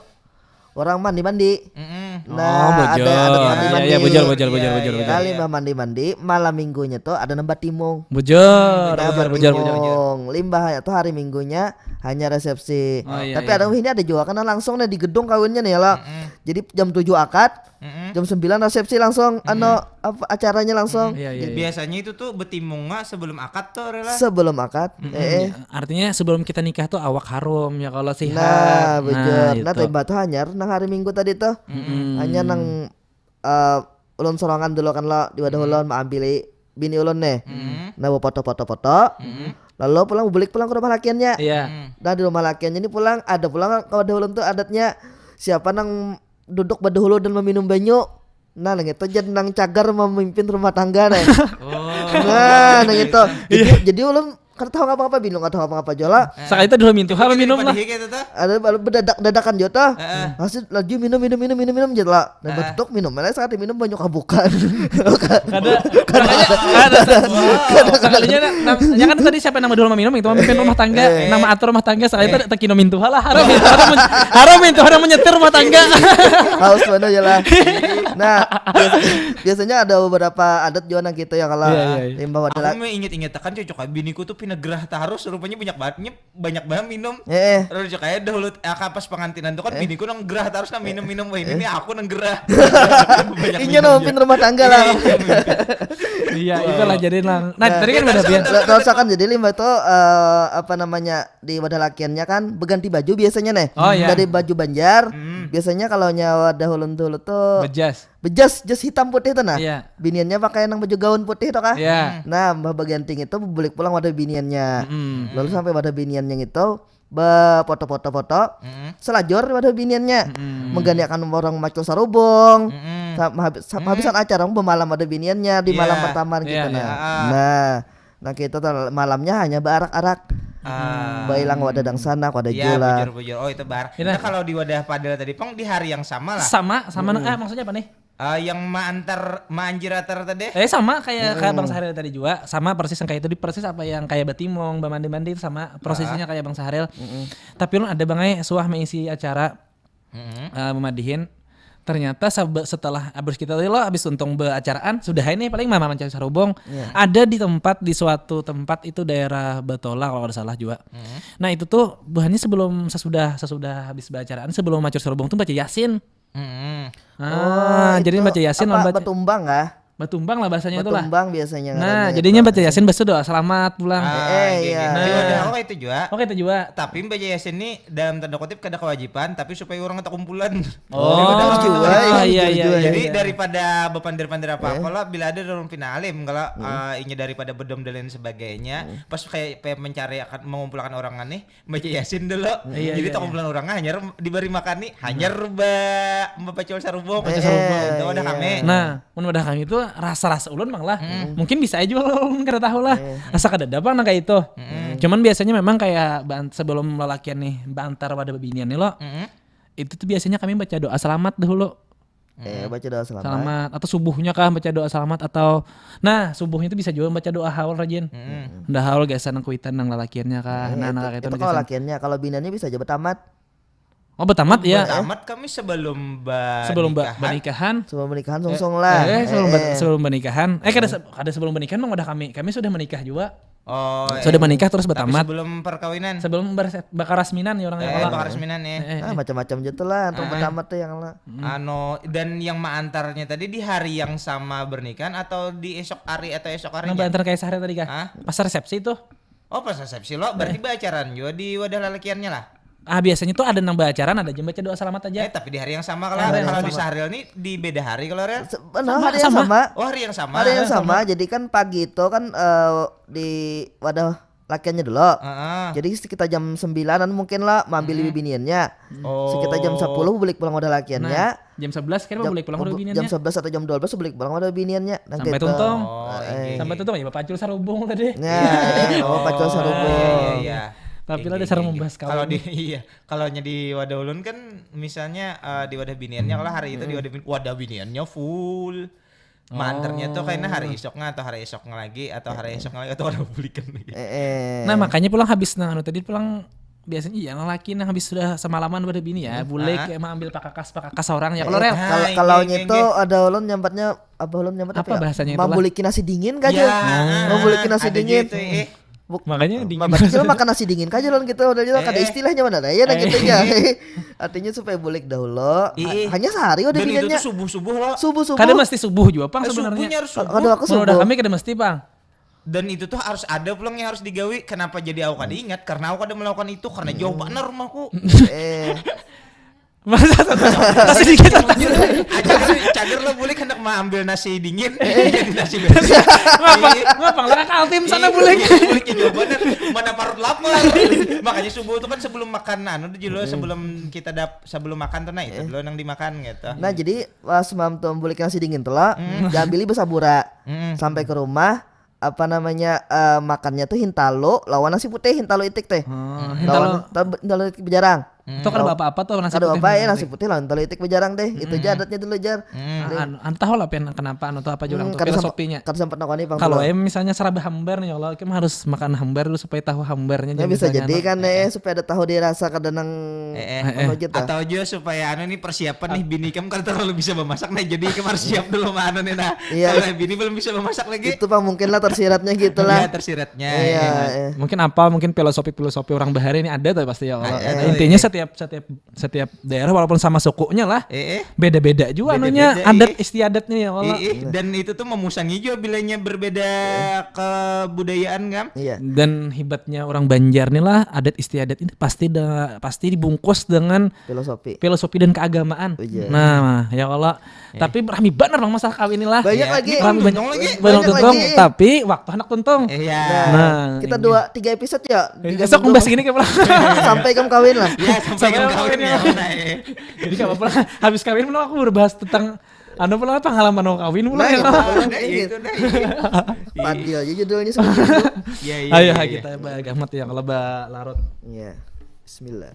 orang mandi-mandi. Mm-mm. Oh, Nah bujur. ada ada Iya, mandi-mandi. iya, bujur, bujur, Iya, bujur, iya, bujur, iya. Nah bujur. limbah mandi-mandi malam minggunya tuh ada nang batimung. Bujur, Nah, bujur, bujur, bujur. batimung. Limbah tuh hari minggunya hanya resepsi. Oh, iya, Tapi iya. Ada ini ada juga kan langsung nih di gedung kawinnya nih ya lah. Jadi jam tujuh akad, Mm-mm. jam sembilan resepsi langsung anu apa acaranya langsung. Iya, iya, iya. Biasanya itu tuh betimunga sebelum akad tuh Rela. Sebelum akad, eh, eh. Artinya sebelum kita nikah tuh awak harum ya kalau sihat. Nah, bujur. Nah, itu. Tembak tuh hanyar nang hari Minggu tadi tuh. Mm-mm. Hanya nang eh, ulun sorangan dulu kan lo di wadah ulun maambili bini ulun nih. Nah, bawa foto-foto-foto. Lalu pulang bulik pulang ke rumah lakiannya. Iya. Nah, di rumah lakiannya ini pulang ada pulang ke wadah ulun tuh adatnya siapa nang duduk badahulu dan meminum banyu. Nah, nang itu jadi nang cagar memimpin rumah tangga nih. Nah, nang itu. Jadi, jadi ulun kada tahu apa-apa bingung kada tahu apa-apa jola. Sakali itu dulu mintuha minum lah. Padihi kayak itu tuh. Ada baru bedadak dadakan jo tuh. Heeh. Masih laju minum minum minum minum minum je lah. Nah, betutuk minum mana sakali minum banyu kabukan. Kada, kada, kada. Sakalinya na- nang- ya kan tadi siapa nama dulu minum itu memimpin rumah tangga, nama atur rumah tangga sakali itu tak kino mintuha lah. Haram mintuha ada men- haram mintuha ada menyetir rumah tangga. Haus mana je lah. Nah, biasa- biasanya ada beberapa adat juga nang gitu ya kalau Iya, iya, iya. Limbah Aku wadah. Mau inget-inget kan cocok biniku tuh pina gerah tarus rupanya banyak banget banyak banget minum. Eh, eh. Terus kayak dahulu ah, pas pengantinan tuh kan biniku nang gerah terus nang minum-minum wah ini nih aku nang gerah. Banyak Inya minum nang mimpin rumah tangga lah. Iya, iya, mimpin. Iya, itulah jadi lang. Nah, tadi kan udah biar. Terus kan jadi limbah itu eh, apa namanya di wadah lakiannya kan berganti baju biasanya nih. Oh, iya. Dari baju Banjar, biasanya kalau nya wadah ulun dulu tuh bejas. Bejas, jas hitam putih tuh nah. Iya. Biniannya pakai nang baju gaun putih tuh kah? Iya. Nah, mbah baganting itu bulik pulang wadah biniannya. Mm-mm. Lalu sampai wadah biniannya itu befoto-foto-foto, selajur wadah biniannya, mengganiakan orang macul sarubung, sa- habis- sa- habisan acara bemalam wadah biniannya di malam pertama gitu nah. Nah, nah kita tuh malamnya hanya bearak-arak, bailang wadah dang sana, wadah jula. Bujur-bujur. Oh, itu bar. Nah, kalau di wadah padel tadi pang di hari yang sama lah. Sama, sama nang- eh, maksudnya apa nih? Ah, yang maantar maanjiratar tadi. Eh, sama kayak kayak Bang Sahril tadi juga, sama persis yang kayak itu di persis apa yang kayak batimong, bamandi-mandi itu sama prosesnya kayak Bang Sahril. Tapi ulun ada Bang ai suah mengisi acara eh, memadihin. Ternyata sebe- setelah abis kita tadi lo abis untung beacaraan sudah ini paling mama mancari sarubung. Ada di tempat di suatu tempat itu daerah Batola kalau ada salah juga. Nah itu tuh buhannya sebelum sesudah sesudah habis beacaraan sebelum macur sarubung tuh baca yasin. Hmm. Ah, oh, jadi itu baca Yasin apa, lawan baca batumbang kah? Batumbang lah bahasanya itu lah. Batumbang biasanya. Nah, jadinya baca Yasin baca doa selamat pulang. Ah, eh, iya. Nah, oke itu juga. Oke itu juga. Tapi baca Yasin ini dalam tanda kutip kada kewajiban, tapi supaya orang tak kumpulan. Oh, juga, iya, iya, iya. Jadi daripada bepandir-pandir apa-apa lah, bila ada orang pina alim, kalau uh, inya daripada bedom dan lain sebagainya, pas kayak mencari akan mengumpulkan orang nih, baca Yasin dulu. Iya, jadi iya, tak kumpulan orang hanyar diberi makan nih, hanyar ba baca sarubung. Baca sarubung. Itu wadah kami. Nah, mun wadah kami itu rasa-rasa ulun bang lah. Mungkin bisa aja kalau ulun kada tahu lah. Asa kada ada bang nang kayak itu. Cuman biasanya memang kayak sebelum lelakian nih bantar wadah bebinian nih lo. Itu tuh biasanya kami baca doa selamat dahulu. Eh, baca doa selamat. Selamat atau subuhnya kah baca doa selamat atau nah subuhnya itu bisa juga baca doa haul rajin. Udah haul gasan nang kuitan nang lalakiannya kah. Nah, itu, nah itu itu kalau lakiannya, kalau binannya bisa aja betamat. Oh betamat ya. Betamat kami sebelum sebelum bernikahan. Sebelum bernikahan sungsung lah. Eh, sebelum, eh, sebelum bernikahan. Eh kada kada sebelum bernikahan memang udah kami kami sudah menikah juga. Oh, sudah menikah terus bertamat. Sebelum perkawinan. Sebelum berkarasminan ya orangnya. Eh, berkarasminan ya. Eh, eh, ah, macam-macam gitu lah, eh, bertamat tuh yang lah. Anu dan yang maantarnya tadi di hari yang sama bernikahan atau di esok hari atau esok harinya? Nah, antar kayak sehari tadi kah? Hah? Pas resepsi tuh. Oh, pas resepsi lo berarti eh. Baacaran juga di wadah lalakiannya lah. Ah, biasanya tuh ada nang baacaran, ada jam baca doa selamat aja. Eh, tapi di hari yang sama kalau kalau di Sahril nih di beda hari kalau Rel. Nah, hari yang sama. Oh, hari yang sama. Hari yang sama. Jadi kan pagi itu kan eh, di wadah lakiannya dulu. Uh-uh. Jadi sekitar jam sembilanan mungkin lah maambil bibiniannya. Oh. Sekitar jam sepuluh balik pulang wadah lakiannya. Nah, jam sebelas kira balik pulang wadah bibiniannya. Jam sebelas atau jam dua belas balik pulang wadah bibiniannya. Nah, sampai gitu. Tuntung. Oh, eh. Sampai tuntung ya bapak pacul sarubung tadi. Nah, oh, bapak pacul sarubung. Iya, iya, iya. Tapi lah dasar membahas kalau di iya, kalau di wadah ulun kan misalnya uh, di wadah biniannya kalau hari itu di wadah, bin, wadah biniannya full. Manternya tuh kayaknya hari esoknya atau hari esoknya lagi atau hari esoknya lagi atau orang bulikan lagi. Eh, eh. Nah makanya pulang habis nang anu tadi pulang biasanya iya nang laki nang habis sudah semalaman pada bini ya, hmm. Boleh ah. Kayak mau ambil pakakas pakakas orang ya kalau eh, rel. Kalau kalau itu ada ulun nyambatnya apa ulun nyambat apa, apa ya? Bahasanya itu mambuliki nasi dingin kan ya, mambuliki nasi dingin. Gitu, eh. Buk, makanya dingin. Berarti cuma makan nasi dingin aja loh gitu udah eh, kada eh. Istilahnya mana ada ya eh. Gitu ya. Artinya supaya bulik dahulu. Iya. Hanya sehari udah dan itu tuh subuh subuh loh. Subuh subuh. Kada mesti subuh juga pang eh, sebenarnya. Kalau aku subuh. Udah kami kada mesti pang. Dan itu tuh harus ada pulang yang harus digawi. Kenapa jadi aku kada ingat? Karena aku kada melakukan itu karena jauh banget rumahku. Eh. Masa nasi dingin aja cager lo boleh hendak mengambil nasi dingin jadi nasi biasa. Ngapa ngapa lah kaltim sana boleh boleh jauh banget mana parut lapar. Makanya subuh itu kan sebelum makan anu dulu sebelum kita dap sebelum makan tuh nah itu dulu yang dimakan gitu. Nah jadi pas mam tuh boleh nasi dingin tuh lah diambil besabura sampai ke rumah apa namanya uh, makannya tuh hintalu lawan nasi putih hintalu itik teh hmm, hintalu lawan, hintalu itik bejarang hmm. Tuh kada apa-apa tuh nasi kada putih apa ya nasi putih lawan hintalu itik bejarang deh hmm. Itu aja adatnya dulu jar hmm. An, an, tahu lah pen kenapa anu tuh apa jurang hmm, tuh filosofinya kada sempat nakoni kalau em misalnya seraba hambar nih Allah em harus makan hambar dulu supaya tahu hambarnya nah, bisa jadi kan eh supaya ada tahu dirasa kada nang eh, eh. Anu aja atau aja supaya anu nih persiapan nih bini kem kada terlalu bisa memasak nih jadi kem harus siap dulu mana nih nah iya. Kalau bini belum bisa memasak lagi. Itu pang mungkin lah tersiratnya gitu lah. Iya, tersiratnya. Iya, iya. Mungkin apa mungkin filosofi-filosofi orang bahari ini ada tuh pasti ya Allah. Ada, intinya iya. Setiap setiap setiap setiap daerah walaupun sama sukunya lah, Eh, eh. Beda-beda juga anunya Beda-beda, adat eh. Istiadatnya ya Allah. Eh, eh. Dan itu tuh memusang juga bilanya berbeda kebudayaan kan. Iya. Dan hebatnya orang Banjar nih lah, adat istiadat ini pasti da- pasti dibungkus dengan Filosofi. Filosofi dan keagamaan. Iya. Nah, ya Allah. Tapi rami bener bang masalah kawin inilah. Banyak Iya. lagi. Rami Tuntung banyak. lagi. Banyak Banyak tuntung, lagi. Tapi waktu anak tuntung. Iya. Nah, Kita ini. Dua tiga episode ya. Tiga Esok minggu. Membahas gini kayak pernah. Sampai kamu kawin lah. Ya sampai Sampai kamu kawin kawin ya. Ya. Nah, eh. Jadi gak apa-apa lah. Habis kawin pula aku berbahas tentang anu pula pengalaman mau kawin pula Nah, ya. iya. Nah, itu dah. Padil aja judulnya seperti itu. Ya, ya, Ayo ya, ha, ya. Kita bah gamat ya kalau bah larut. Iya. Bismillah.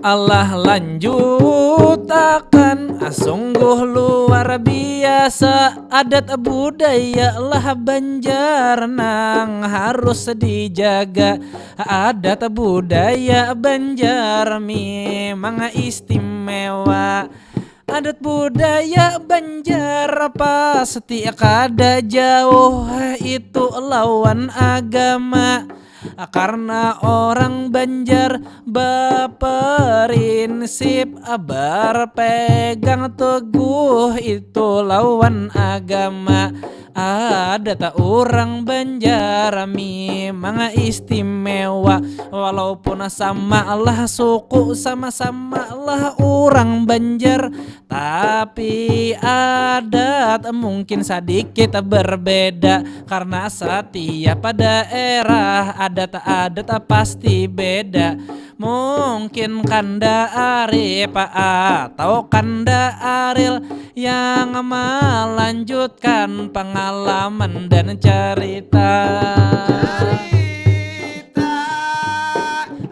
Allah lanjutakan sungguh luar biasa adat budaya lah Banjar nang harus dijaga. Adat budaya Banjar memang istimewa. Adat budaya Banjar pasti kada jauh itu lawan agama. Karena orang Banjar baperinsip berpegang teguh itu lawan agama. Adat orang Banjar memang istimewa. Walaupun sama lah suku, sama-sama lah orang Banjar, tapi adat mungkin sedikit berbeda. Karena setiap daerah adat-adat pasti beda. Mungkin kanda Arif atau kanda Aril yang melanjutkan pengalaman dan cerita.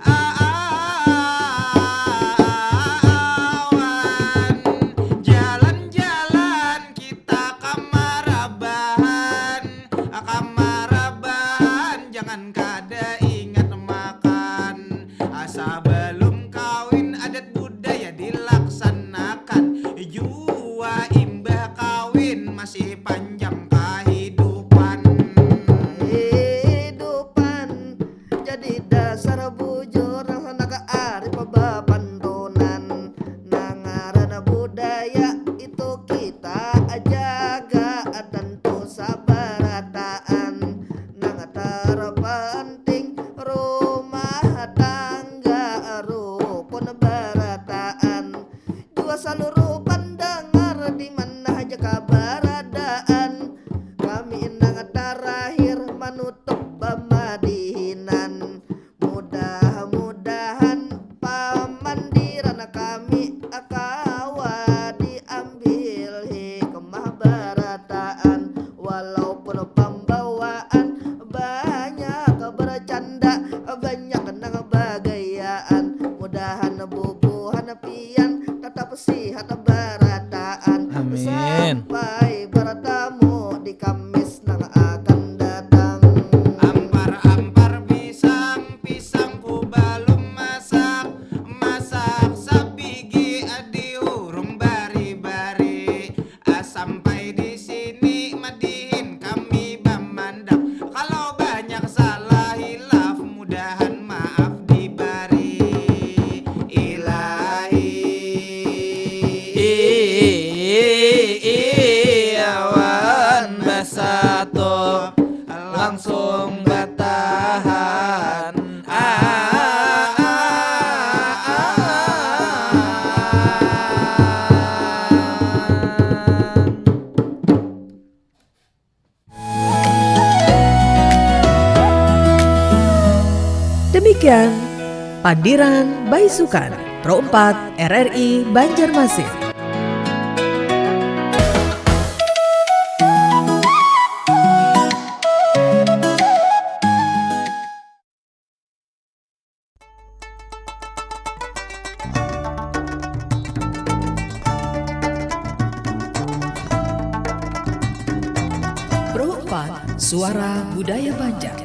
Awan jalan-jalan kita kamarabahan, kamarabahan jangan kada ingat makan. Asa belum kawin adat budaya dilaksanakan. Jua imbah kawin masih panjang kahidupan. Hidupan jadi dasar bujur nang sanak arif bapantunan. Nang ngaran budaya itu kita jaga tentu sabarataan. Nang terpenting rumah tangga rukun barataan. Jua saluruh pandangar di mana haja kabaradaan. Kami nang tarakhir manutup pamadihinan. Mudah-mudahan pamandiran kami kawa diambil hikmah barataan. Walaupun pambawaan banyak bercanda, banyak nang bagayaan. Mudahan bubuhan pian tetap sihat barataan. Amin. Sampai bertemu di Kamis nang akan datang. Ampar-ampar pisang, pisangku balum masak. Masak sabigi diurung bari-bari. Ah, sampai di sini madihin kami bamandang. Kalau banyak salah hilaf, mudahan maaf dibari. Ilahi, awan basatu langsung batahan. Ah, ah, ah, ah, ah. Demikian Pandiran Baisukan Pro empat R R I Banjarmasin. Pro empat, Suara Budaya Banjar.